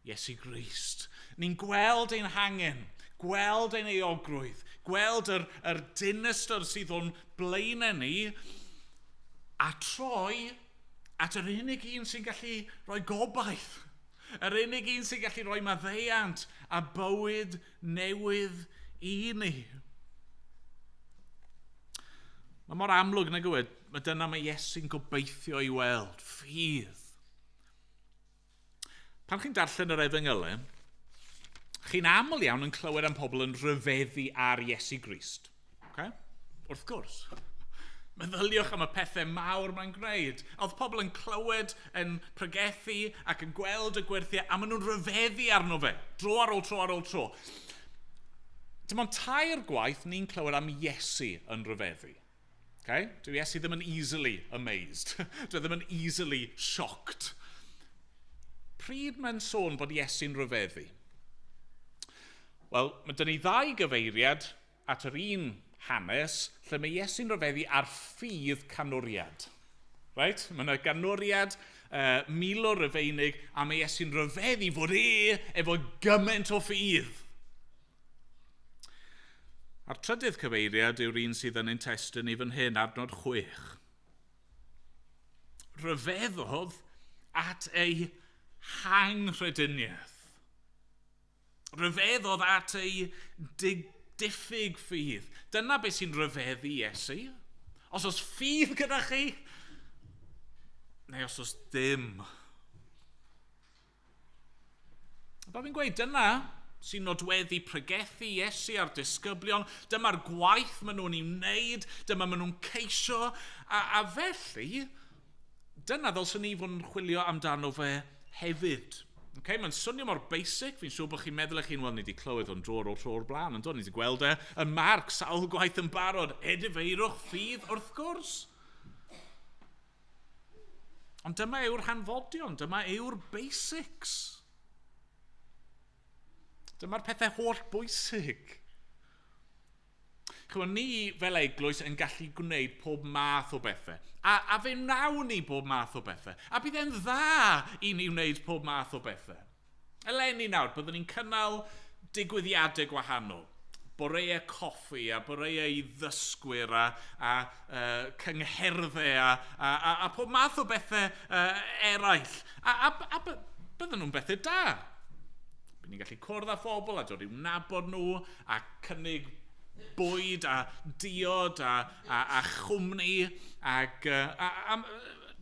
Speaker 2: Iesu Grist. Ni'n gweld ein hangen, gweld ein euogrwydd, gweld yr dinistr sydd o'n blaenau ni, a troi at yr unig un sy'n gallu rhoi gobaith, yr unig un sy'n gallu rhoi maddeuant a bywyd newydd i ni. Mae mor amlwg nag yw e, mae dyna mae Iesu'n gobeithio i weld, ffydd. Pan chi'n darllen yr Efengylau, chi'n aml iawn yn clywed am pobl yn rhyfeddu ar Iesu Grist. Okay? Wrth gwrs. Meddyliwch am y pethau mawr mae'n gwneud. Oedd pobl yn clywed, yn pregethu ac yn gweld y gwyrthiau, a maen nhw'n rhyfeddu arno fe, dro ar ôl tro ar ôl tro. Dim ond 3 gwaith ni'n clywed am Iesu yn rhyfeddu. Okay? Dyw Iesu ddim yn easily amazed. Dyw e ddim yn easily shocked. Pryd mae'n sôn bod Iesu'n rhyfeddu? Wel, mae dyn ni 2 gyfeiriad at yr un hanes lle mae Iesu'n rhyfeddu ar ffydd canwriad. Right? Mae yna ganwriad milwr Rufeinig a mae Iesu'n rhyfeddu fod e efo gymaint o ffydd. A'r trydydd cyfeiriad yw'r un sydd yn ein testun i fan hyn, adnod 6. Rhyfeddodd at ei hanghrediniaeth. Rhyfeddodd at ei diffyg ffydd. Dyna beth sy'n rhyfeddu Iesu. Os oes ffydd gyda chi, neu os oes dim. Fel fi'n gweud, dyna sy'n nodweddu pregethu Iesu a'r disgyblion. Dyma'r gwaith maen nhw'n ei wneud, dyma maen nhw'n ceisio, a felly, dyna ddylswn ni fod yn chwilio amdano fe hefyd. Okay, mae'n swnio mor basic, fi'n siŵr bod chi'n meddwl eich hun, wel, ni wedi clywed o'n dro ar ôl tro o'r blaen, yn do, ni wedi gweld e yn Marc sawl gwaith yn barod, edifeirwch ffydd wrth gwrs. Ond dyma yw'r hanfodion, dyma yw'r basics. Dyma'r pethau holl bwysig. Chymod, ni fel eglwys yn gallu gwneud pob math o bethau. A fe wnawn ni pob math o bethau. A bydd e'n dda i ni wneud pob math o bethau. Eleni nawr, byddwn ni'n cynnal digwyddiadau gwahanol. Boreau coffi a boreau i ddysgwyr a cyngherddau a pob math o bethau eraill. A bydden nhw'n bethau da. Bydd ni'n gallu cwrdd â phobl a dod i'w nabod nhw a cynnig bwyd a diod a chwmni ac a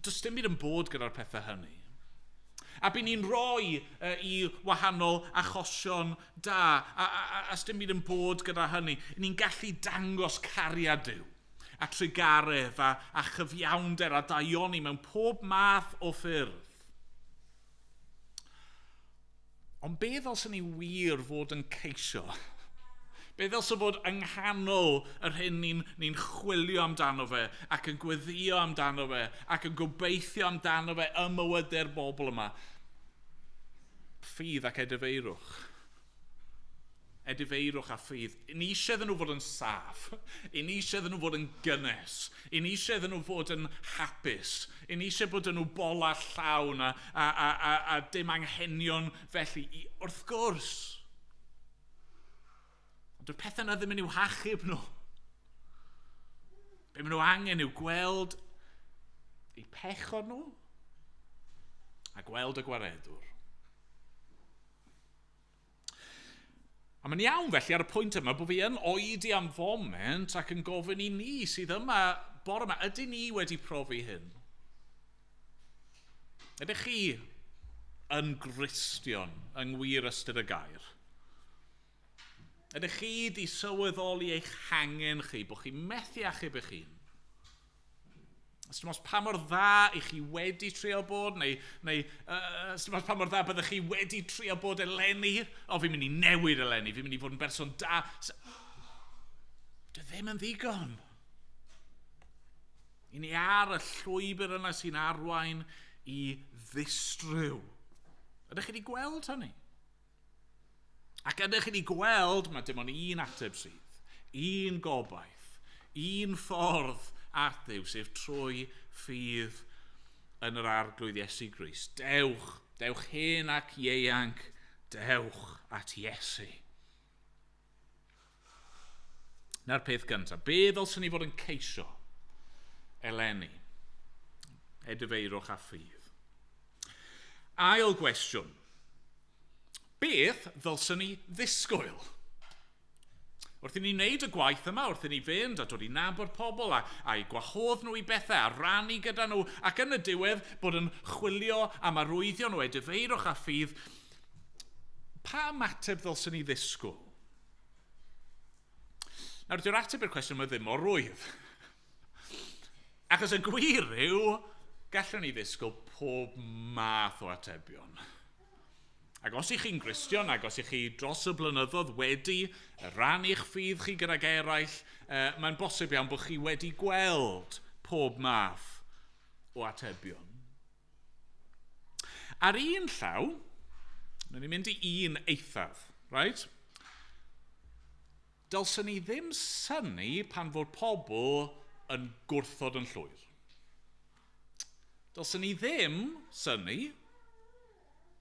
Speaker 2: does dim byd yn bod gyda'r pethau hynny. A bydd ni'n rhoi i wahanol achosion da a dim byd yn bod gyda hynny. Ni'n gallu dangos cariad Duw a trugaredd a chyfiawnder a daioni mewn pob math o ffyrdd. Ond be ddylsen ni wir fod yn ceisio? Be ddylse fod yng nghanol yr hyn ni'n chwilio amdano fe ac yn gweddïo amdano fe ac yn gobeithio amdano fe ym mywydau'r bobl yma? Ffydd ac edifeirwch. Edifeirwch a ffydd. Ni eisiau iddyn nhw fod yn saff. Ni eisiau iddyn nhw fod yn gynnes. Ni eisiau iddyn nhw fod yn hapus. Ni eisiau bod nhw bola llawn a dim anghenion felly. Wrth gwrs. Ond dyw'r pethau yna ddim yn i'w hachub nhw. Be maen nhw angen yw gweld eu pechod nhw a gweld y gwaredwr. A mae'n iawn felly ar y pwynt yma bod fi yn oedi am foment ac yn gofyn i ni sydd yma bore yma, ydyn ni wedi profi hyn? Ydych chi yn Gristion yng ngwir ystyr y gair? Ydych chi wedi sylweddoli eich hangen chi, bod chi'n methu achub eich hun? Dim ots pa mor dda i chi wedi trio bod, neu dim ots pa mor dda byddech chi wedi trio bod eleni. O, fi'n mynd i newid eleni, fi'n mynd i fod yn berson da. Dwi ddim yn ddigon. I ni ar y llwybr yna sy'n arwain i ddistryw. Ydych chi wedi gweld hynny? Ac ydych chi wedi gweld, mae dim ond un ateb sydd, un gobaith, un ffordd at Dduw, sef trwy ffydd yn yr Arglwydd Iesu Grist. Dewch, dewch hen ac ieuanc, dewch at Iesu. Na'r peth gyntaf, be ddylswn ni fod yn ceisio eleni? Edifeirwch a ffydd. Ail gwestiwn. Beth ddylswn ni ddisgwyl? Wrth i ni wneud y gwaith yma, wrth i ni fynd a dod i nabod pobl a'i gwahodd nhw i bethau a rannu gyda nhw ac yn y diwedd bod yn chwilio am arwyddion o edifeirwch a ffydd, pa ymateb ddylswn ni ddisgwyl? Nawr, dyw'r ateb i'r cwestiwn yma ddim mor rwydd. Achos y gwir yw, gallwn ni ddisgwyl pob math o atebion. Ac os ych chi'n Gristion, ac os ych chi dros y blynyddoedd wedi rannu'ch ffydd chi gydag eraill, mae'n bosib iawn bod chi wedi gweld pob math o atebion. Ar un llaw, wnawn ni mynd i un eithaf, right? Dylsen ni ddim synnu pan fod pobl yn gwrthod yn llwyr. Dylsen ni ddim synnu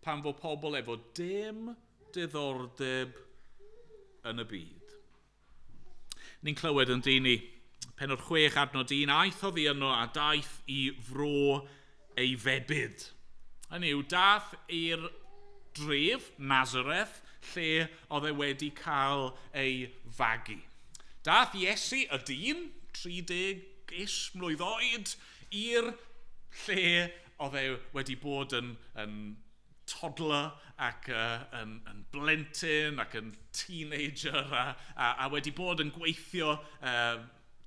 Speaker 2: pan fod pobl efo dim diddordeb yn y byd. Ni'n clywed yn dyn ni, pennod 6 adnod 1, aeth oddi yno a daeth i fro ei febyd. Hynny yw, dath i'r dref, Nazareth, lle oedd e wedi cael ei fagu. Dath Iesu, y dyn, 30-ish mlwydd oed, i'r lle oedd e wedi bod yn toddler ac yn blentyn ac yn teenager a wedi bod yn gweithio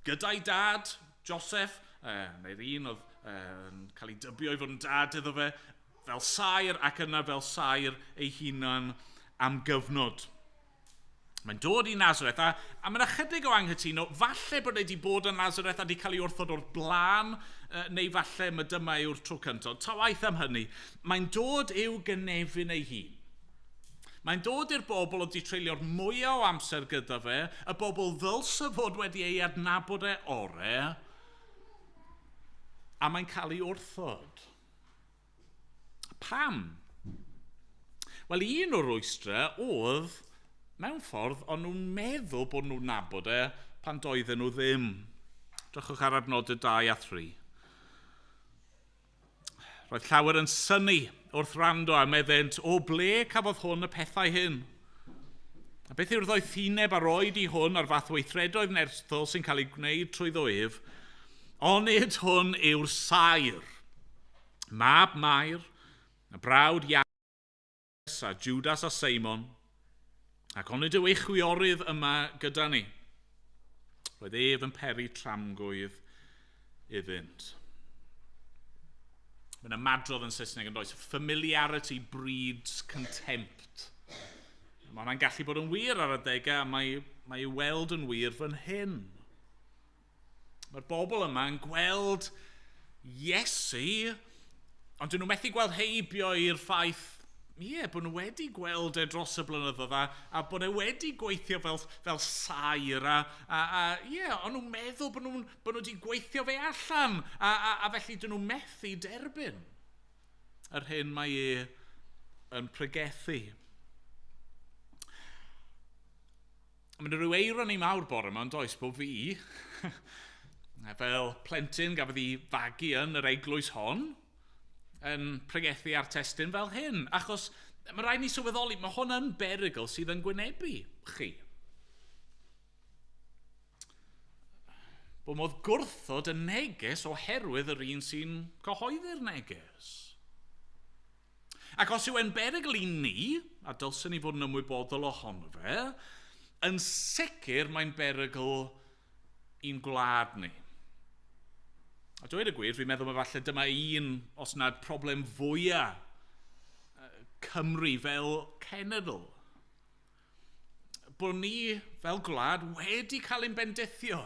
Speaker 2: gyda'i dad, Joseph, neu'r un oedd yn cael ei dybio i fod yn dad iddo fe, fel saer ac yna fel saer ei hunan am gyfnod. Mae'n dod i Nazareth, a mae'n ychydig o anghytuno, falle bod e wedi bod yn Nazareth a wedi cael ei wrthod o'r blaen, neu falle mae dyma yw'r tro cyntaf. Ta waeth am hynny, mae'n dod i'w gynefin ei hun. Mae'n dod i'r bobl oedd wedi treulio'r mwyaf o amser gyda fe, y bobl ddylse fod wedi ei adnabod e ore, a mae'n cael ei wrthod. Pam? Wel, un o'r rwystrau oedd, mewn ffordd, o'n nhw'n meddwl bod nhw'n nabod e pan doedden nhw ddim. Drychwch ar adnodau 2 a 3. Roedd llawer yn synnu wrth wrando a meddent, o ble cafodd hwn y pethau hyn? A beth yw'r ddoethineb a roed i hwn a'r fath weithredoedd nerthol sy'n cael ei gwneud trwyddo ef? Onid hwn yw'r saer, mab Mair, y brawd Ias a Judas a Seimon, ac onid yw ei chwiorydd yma gyda ni? Roedd ef yn peri tramgwydd iddynt. Mae'n ymadrodd yn Saesneg yn does, familiarity breeds contempt. Mae hwnna'n gallu bod yn wir ar adegau, a mae i'w weld yn wir fan hyn. Mae'r bobl yma yn gweld Iesu, ond dyn nhw methu gweld heibio i'r ffaith, ie, yeah, bod nhw wedi gweld e dros y blynyddoedd a bod e wedi gweithio fel saer a ie, yeah, ond nhw'n meddwl bod nhw wedi gweithio fe allan a felly dyn nhw methu derbyn yr hyn mae e yn pregethu. Mae'n rhyw eironi mawr bore yma, ond does, bod fi, fel plentyn gafodd ei fagu yn yr eglwys hon, yn pregethu ar testun fel hyn. Achos mae rhaid ni sylweddoli, mae hwn yn berygl sydd yn gwynebu chi. Bod modd gwrthod y neges oherwydd yr un sy'n cyhoeddi'r neges. Ac os yw e'n berygl i ni, a dylsen ni fod yn ymwybodol ohono fe, yn sicr mae'n berygl i'n gwlad ni. A dweud y gwir, fi'n meddwl mae falle dyma un, os nad problem fwyaf Cymru fel cenedl. Bod ni fel gwlad wedi cael ein bendithio.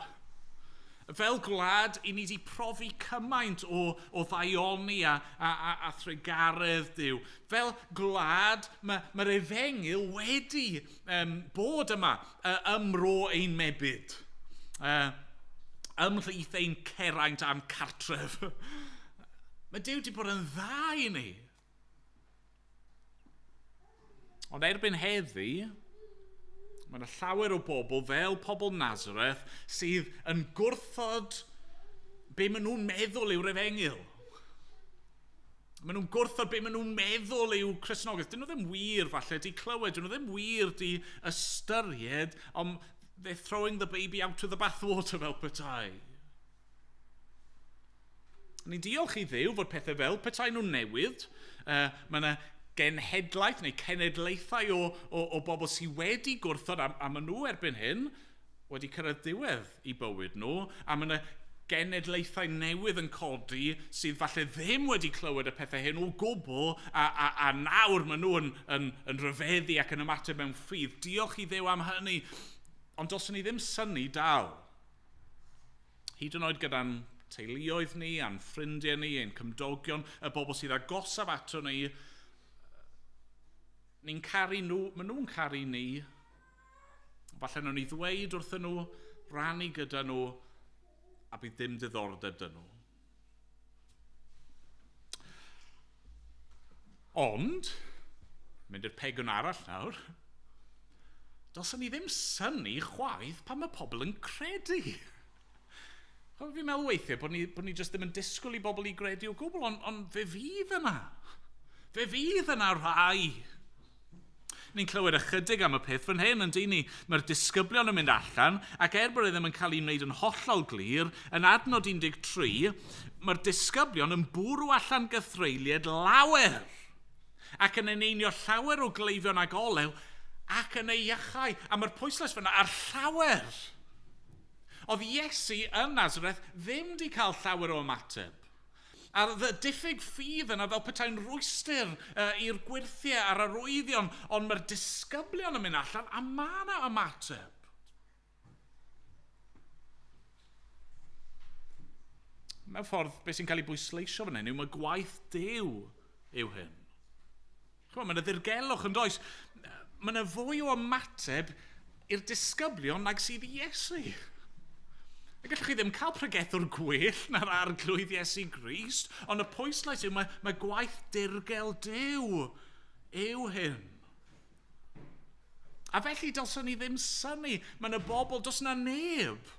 Speaker 2: Fel gwlad, i ni wedi profi cymaint o ddaioni a thrugaredd Duw. Fel gwlad, mae'r efengyl wedi bod yma ym mro ein mebyd. Ymhlith ein ceraint a'n cartref. Mae Duw wedi bod yn dda i ni. Ond erbyn heddi, mae yna llawer o bobl fel pobl Nazareth sydd yn gwrthod be maen nhw'n meddwl yw'r efengyl. Maen nhw'n gwrthod be maen nhw'n meddwl yw Cristnogaeth. Dyn nhw ddim wir falle di clywed, dyn nhw ddim wir di ystyried, ond they're throwing the baby out of the bathwater fel petai. Ni'n diolch i Dduw fod pethau fel petai nhw'n newid. Mae yna genhedlaeth neu cenedlaethau o bobl sydd wedi gwrthod, a maen nhw erbyn hyn wedi cyrraedd diwedd i bywyd nhw, a mae yna genedlaethau newydd yn codi sydd falle ddim wedi clywed y pethau hyn o gwbl, a nawr maen nhw yn rhyfeddu ac yn ymateb mewn ffydd. Diolch i Dduw am hynny, ond dylsen ni ddim synnu dal. Hyd yn oed gyda'n teuluoedd ni, a'n ffrindiau ni, ein cymdogion, y bobl sydd agosaf ato ni, ni'n caru nhw, maen nhw'n caru ni. Falle nhw'n ni ddweud wrthyn nhw, rannu gyda nhw, a bydd dim diddordeb dyn nhw. Ond, mynd i'r pegwn arall nawr, dylsen ni ddim synnu chwaith pan mae pobl yn credu. Fi'n meddwl weithiau bod ni jyst ddim yn disgwyl i bobl i gredu o gwbl, ond fe fydd yna. Fe fydd yna rhai. Ni'n clywed ychydig am y peth fan hyn, yn dyn ni. Mae'r disgyblion yn mynd allan, ac er bod e ddim yn cael ei wneud yn hollol glir, yn adnod 13, mae'r disgyblion yn bwrw allan gythreuliad lawer, ac yn eneinio llawer o gleifion ag olew, ac yn ei iachau. A mae'r pwyslais fyna ar llawer. Oedd Iesu yn Nazareth ddim wedi cael llawer o ymateb. A'r diffyg ffydd yna fel petai'n rwystr i'r gwyrthiau a'r arwyddion, ond mae'r disgyblion yn mynd allan a mae yna ymateb. Mewn ffordd, beth sy'n cael ei bwysleisio fan hyn yw mae gwaith Duw yw hyn. Ch'mod, mae yna ddirgelwch yn does. Mae yna fwy o ymateb i'r disgyblion nag sydd i Iesu. A gallwch chi ddim cael pregethwr gwell na'r arglwydd Iesu Grist, ond y pwyslais yw mae gwaith dirgel Duw yw hyn. A felly dylswn ni ddim synnu. Mae yna bobl, does yna neb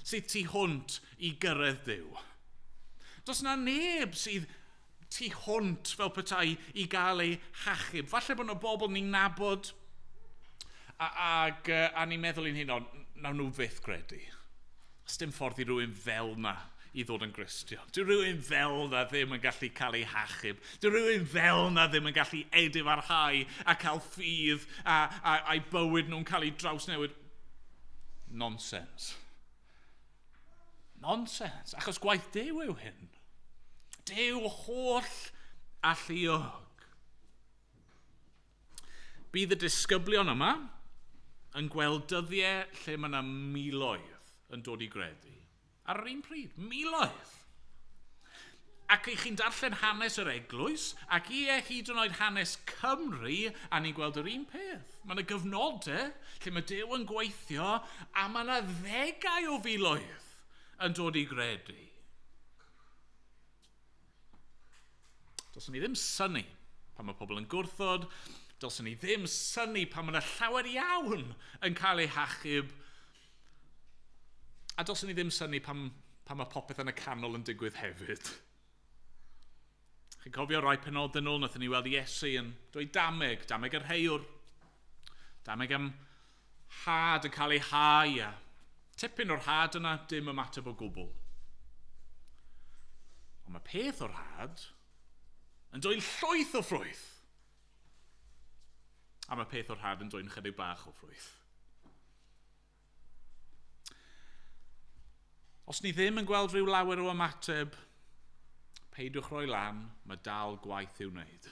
Speaker 2: sydd tu hwnt i gyrraedd Duw. Does yna neb sydd tu hwnt fel petai i gael ei hachub. Falle bod yna bobl ni'n nabod a ni'n meddwl i'n hun, nawn nhw fyth gredu. Os dim ffordd i rywun fel na i ddod yn Gristion. Dyw rhywun fel na ddim yn gallu cael ei hachub. Dyw rhywun fel na ddim yn gallu edifarhau a cael ffydd a'i bywyd nhw'n cael ei drawsnewid. Nonsense. Nonsense. Achos gwaith Duw yw hyn. Duw holl alluog. Bydd y disgyblion yma yn gweld dyddiau lle mae yna miloedd yn dod i gredu. Ar yr un pryd, miloedd. Ac i chi'n darllen hanes yr eglwys, ac ie, hyd yn oed hanes Cymru, a ni'n gweld yr un peth. Mae yna gyfnodau lle mae Duw yn gweithio, a mae yna ddegau o filoedd yn dod i gredu. Dylswn ni ddim synnu pan mae pobl yn gwrthod, dylswn ni ddim synnu pan mae yna llawer iawn yn cael eu hachub, a dylswn ni ddim synnu pan mae popeth yn y canol yn digwydd hefyd. Chi'n cofio rai penodau nôl, wnaethon ni weld Iesu yn dweud dameg, dameg yr heiwr, dameg am had yn cael ei hau, a tipyn o'r had yna, dim ymateb o gwbl. Ond mae peth o'r had yn dwyn llwyth o ffrwyth. A mae peth o'r had yn dwyn chydig bach o ffrwyth. Os ni ddim yn gweld rhyw lawer o ymateb, peidiwch roi lan, mae dal gwaith i'w wneud.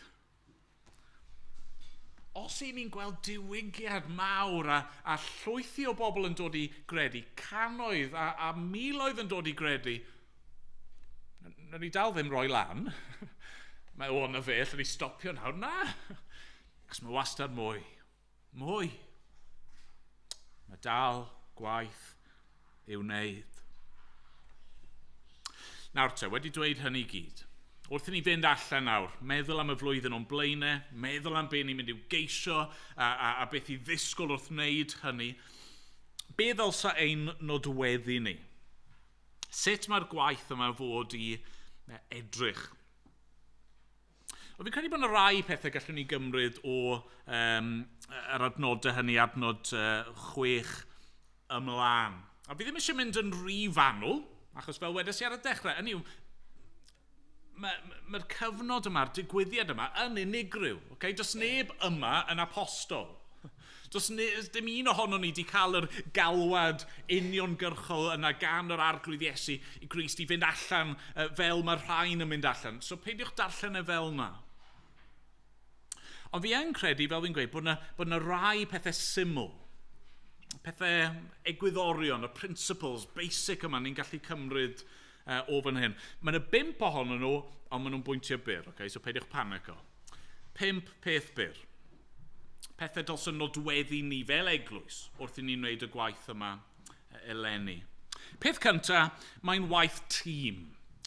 Speaker 2: Os i ni'n gweld diwygiad mawr a llwythi o bobl yn dod i gredu, cannoedd a miloedd yn dod i gredu, nawn ni dal ddim roi lan. Mae o na fe, allwn ni stopio nawr. Na, achos mae wastad mwy. Mwy. Mae dal gwaith i'w wneud. Nawr te, wedi dweud hynny i gyd, wrth i ni fynd allan nawr, meddwl am y flwyddyn o'n blaenau, meddwl am be ni'n mynd i'w geisio a beth i ddisgwyl wrth wneud hynny, be ddylsa ein nodweddu ni? Sut mae'r gwaith yma fod i edrych? Wel, fi'n credu bod yna rai pethau gallwn ni gymryd o yr adnodau hynny, adnod 6 ymlaen. A fi ddim eisiau mynd yn rhy fanwl, achos fel wedes i ar y dechrau, hynny yw, mae'r cyfnod yma, mae'r digwyddiad yma yn unigryw. Okay? Does neb yma yn apostol. Does dim un ohonon ni wedi cael yr galwad uniongyrchol yna gan yr arglwydd Iesu i Grist i fynd allan fel mae'r rhain yn mynd allan. So peidiwch darllen e fel yna. Ond fi yn credu, fel fi'n gweud, bod na rai pethau syml, pethau egwyddorion, y principles basic yma ni'n gallu cymryd o fan hyn. Mae yna 5 ohonyn nhw, ond maen nhw'n bwyntio byr, okay? So peidiwch panico. 5 peth byr. Pethau dylswn nodweddu ni fel eglwys wrth i ni wneud y gwaith yma eleni. Peth cyntaf, mae'n waith tîm.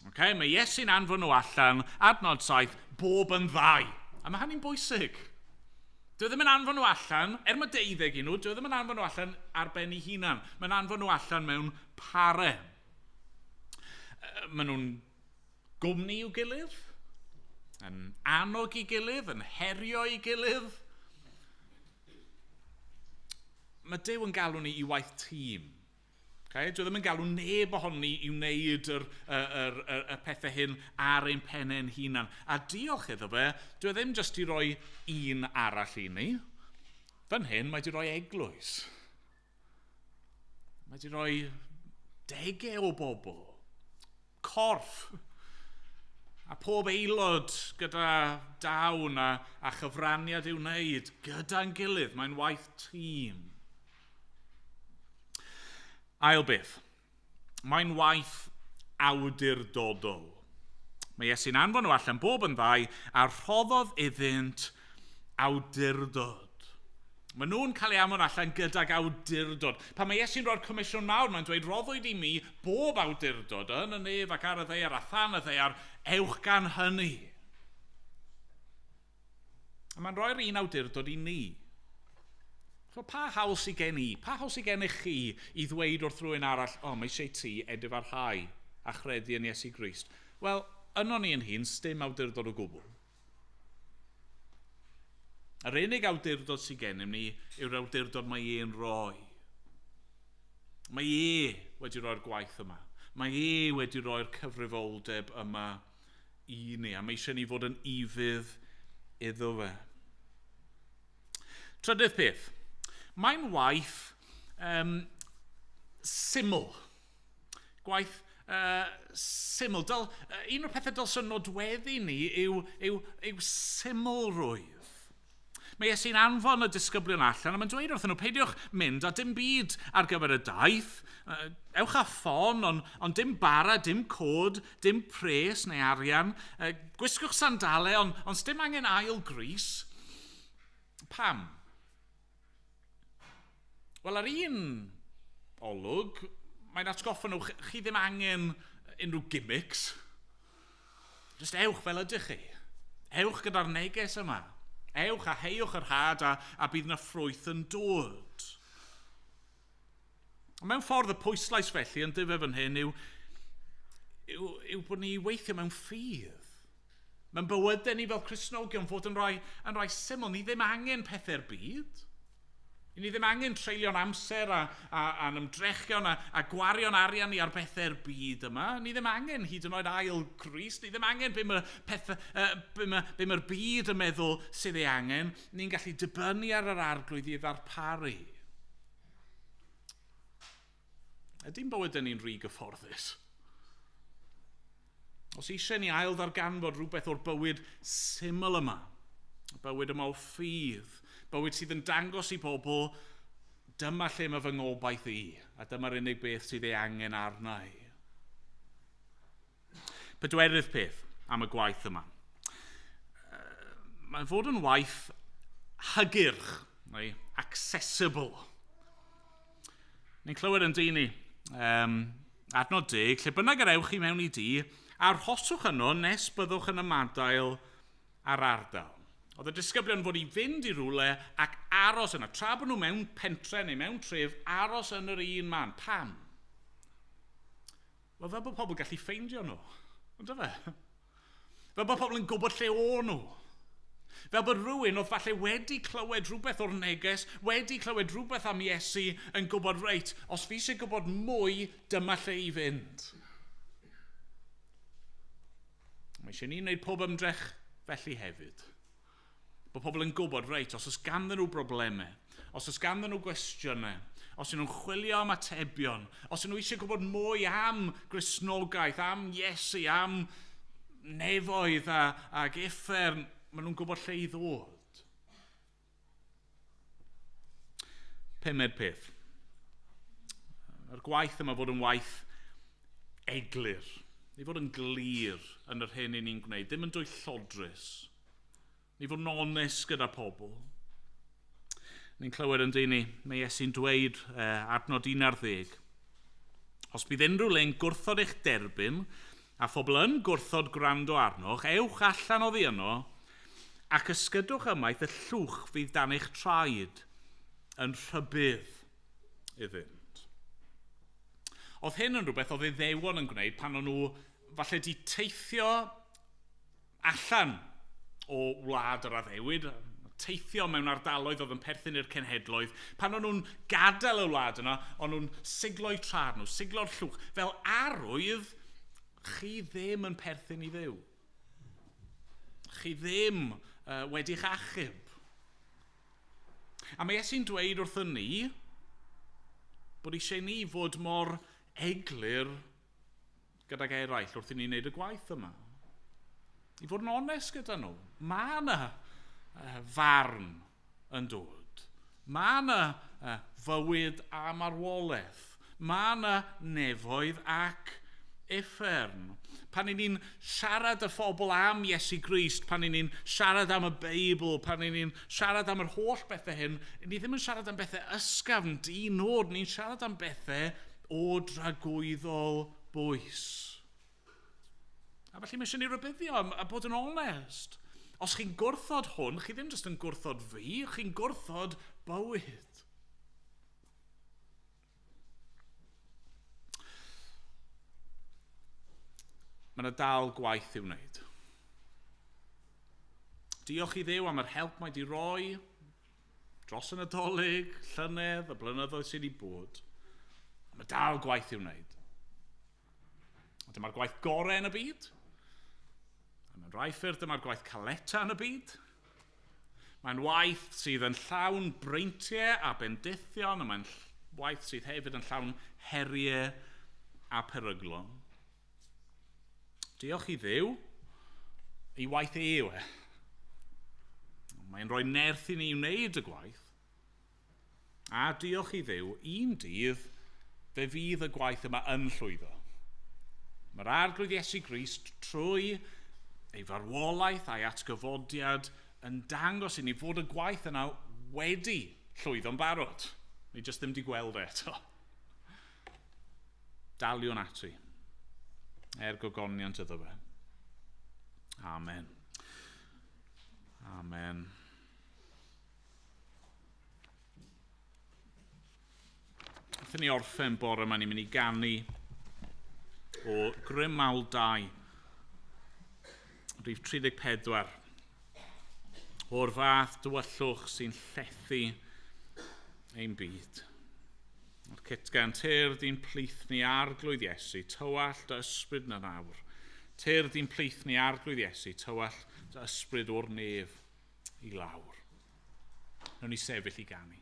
Speaker 2: Okay? Mae Iesu'n anfon nhw allan, adnod 7, bob yn ddau. A mae hynny'n bwysig. Dyw e ddim yn anfon nhw allan, er mae 12 i nhw, dyw e ddim yn anfon nhw allan ar ben ei hunan. Mae'n anfon nhw allan mewn pare. Maen nhw'n gwmni i'w gilydd, yn annog i gilydd, yn herio i gilydd. Mae Duw yn galw ni i waith tîm. Okay? Dyw e ddim yn galw neb ohonon ni i wneud y pethau hyn ar ein pennau'n hunan. A diolch iddo fe, dyw e ddim jyst i roi un arall i ni. Fan hyn, mae di roi eglwys. Mae di roi degau o bobl. Corff. A pob aelod gyda dawn a chyfraniad i'w wneud gyda'n gilydd. Mae'n waith tîm. Ail beth, mae'n waith awdurdodol. Mae Iesu'n anfon nhw allan bob yn ddau a rhoddodd iddynt awdurdod. Maen nhw'n cael ei anfon allan gydag awdurdod. Pan mae Iesu'n rhoi'r comisiwn mawr, mae'n dweud, roddwyd i mi bob awdurdod yn y nef ac ar y ddaear a than y ddaear, ewch gan hynny. A mae'n rhoi'r un awdurdod i ni. So, pa hawl sydd gen i? Pa hawl sydd gennych chi i ddweud wrth rhywun arall, o, oh, mae eisiau ti edifarhau a chredu yn Iesu Grist? Wel, yno ni yn hun, sdim awdurdod o gwbl. Yr unig awdurdod sydd gennym ni yw'r awdurdod mae e'n rhoi. Mae e wedi rhoi'r gwaith yma. Mae e wedi rhoi'r cyfrifoldeb yma i ni, a mae eisiau ni fod yn ufudd iddo fe. Trydydd peth, mae'n waith syml. Gwaith syml. Un o'r pethau dylswn nodweddu ni yw symlrwydd. Mae Iesu'n anfon y disgyblion allan a mae'n dweud wrthyn nhw, peidiwch mynd a dim byd ar gyfer y daith. Ewch â ffon, ond dim bara, dim cod, dim pres neu arian. Gwisgwch sandalau, ond dim angen ail grys. Pam? Wel, ar un olwg, mae'n atgoffa nhw, chi ddim angen unrhyw gimmicks. Just ewch fel ydych chi. Ewch gyda'r neges yma. Ewch a heiwch yr had a bydd yna ffrwyth yn dod. Mewn ffordd y pwyslais felly yn dyfe fan hyn yw bod ni weithio mewn ffydd. Mewn bywydau ni fel Cristnogion fod yn rhai syml. Ni ddim angen pethau'r byd. Ni ddim angen treulio'n amser a'n ymdrechion a gwario'n arian ni ar bethau'r byd yma. Ni ddim angen hyd yn oed ail Grist. Ni ddim angen be mae'r byd yn meddwl sydd ei angen. Ni'n gallu dibynnu ar yr Arglwydd i ddarparu. Ydy'n bywydau ni'n rhy gyfforddus? Os eisiau ni ail ddarganfod rhywbeth o'r bywyd syml yma, bywyd yma o ffydd, bywyd sydd yn dangos i bobl, dyma lle mae fy ngobaith i, a dyma'r unig beth sydd ei angen arna i. Pedwerydd peth am y gwaith yma. Mae'n fod yn waith hygyrch, neu accessible. Ni'n clywed yn dyn ni, adnod 10, lle bynnag yr ewch i mewn i dŷ, arhoswch yno nes byddwch yn ymadael â'r ardal. Oedd y disgyblion fod i fynd i rywle ac aros yna. Tra bod nhw mewn pentre neu mewn tref, aros yn yr un man. Pam? Wel, fel bod pobl gallu ffeindio nhw. Ond fe? Fel bod pobl yn gwybod lle o'n nhw. Fel bod rhywun oedd falle wedi clywed rhywbeth o'r neges, wedi clywed rhywbeth am Iesu, yn gwybod, reit, os fi eisiau gwybod mwy, dyma lle i fynd. Mae eisiau ni wneud pob ymdrech felly hefyd. Bod pobl yn gwybod, reit, os oes ganddyn nhw broblemau, os oes ganddyn nhw gwestiynau, os ydyn nhw'n chwilio am atebion, os ydyn nhw eisiau gwybod mwy am Gristnogaeth, am Iesu, am nefoedd ac uffern, maen nhw'n gwybod lle i ddod. Pumed peth. Mae'r gwaith yma fod yn waith eglur. Ni fod yn glir yn yr hyn i ni'n gwneud, ddim yn dwyllodrus. Ni fod yn onest gyda pobl. Ni'n clywed yn dyn ni, mae Iesu'n dweud adnod 11. Os bydd unrhyw le'n gwrthod eich derbyn, a phobl yn gwrthod gwrando arnoch, ewch allan oddi yno ac ysgydwch ymaith y llwch fydd dan eich traed yn rhybudd iddynt. Oedd hyn yn rhywbeth oedd Iddewon yn gwneud pan o'n nhw falle di teithio allan o wlad yr addewid, teithio mewn ardaloedd oedd yn perthyn i'r cenhedloedd. Pan o'n nhw'n gadael y wlad yna, o'n nhw'n siglo'u traed nhw, siglo'r llwch, fel arwydd, chi ddim yn perthyn i Dduw. Chi ddim wedi'ch achub. A mae Iesu'n dweud wrthyn ni bod eisiau ni fod mor eglur gydag eraill wrth i ni wneud y gwaith yma. I fod yn onest gyda nhw. Mae yna farn yn dod. Mae yna fywyd a marwolaeth. Mae yna nefoedd ac uffern. Pan 'y ni'n siarad y phobl am Iesu Grist, pan 'y ni'n siarad am y Beibl, pan 'y ni'n siarad am yr holl bethau hyn, ni ddim yn siarad am bethau ysgafn, di-nod, ni'n siarad am bethau o dragwyddol bwys. A felly mae eisiau ni rybuddio a bod yn onest. Os chi'n gwrthod hwn, chi ddim jyst yn gwrthod fi, chi'n gwrthod bywyd. Mae yna dal gwaith i'w wneud. Diolch i Dduw am yr help mae 'di roi dros y Nadolig, llynedd, y blynyddoedd sydd wedi bod. Mae dal gwaith i'w wneud. A dyma'r gwaith gorau yn y byd. A mewn rhai ffyrdd dyma'r gwaith caleta yn y byd. Mae'n waith sydd yn llawn breintiau a bendithion, a mae'n waith sydd hefyd yn llawn heriau a peryglon. Diolch i Dduw, ei waith e yw e. Mae'n rhoi nerth i ni wneud y gwaith. A diolch i Dduw, un dydd, fe fydd y gwaith yma yn llwyddo. Mae'r Arglwydd Iesu Grist trwy ei farwolaeth a'i atgyfodiad yn dangos i ni fod y gwaith yna wedi llwyddo'n barod. Ni jyst ddim wedi gweld e eto. Daliwn ati. Er gogoniant iddo fe. Amen. Amen. Wrth i ni orffen bore yma, ni'n mynd i ganu o Grym Mawl 2, rhif 34. O'r fath dywyllwch sy'n llethu ein byd. A'r cytgan, tyrd i'n plith ni Arglwydd Iesu, tywallt dy ysbryd na nawr. Tyrd i'n plith ni Arglwydd Iesu, tywallt dy ysbryd o'r nef i lawr. Nawn ni sefyll i ganu.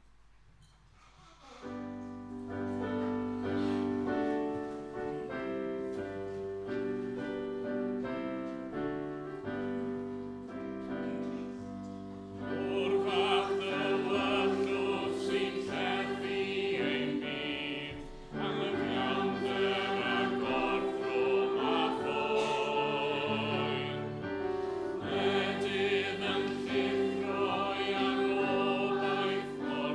Speaker 4: O'r fath dywyllwch sy'n llethu ein byd, anghyfiawnder a gorthrwm a phoen. Wledydd yn llithro i anobaith mor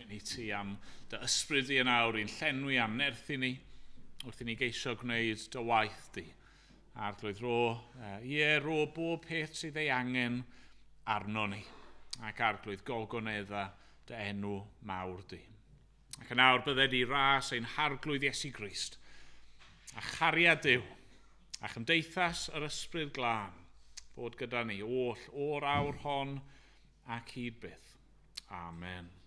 Speaker 2: Gofyn i ti am dy ysbryd di yn awr i'n llenwi a'n nerthu ni wrth i ni geisio gwneud dy waith di. Arglwydd ro, ie, ro bob peth sydd ei angen arno ni. Ac arglwydd gogonedda dy enw mawr di. Ac yn awr bydded i ras ein harglwydd Iesu Grist a chariad Duw a chymdeithas yr ysbryd glân fod gyda ni oll o'r awr hon ac hyd byth. Amen.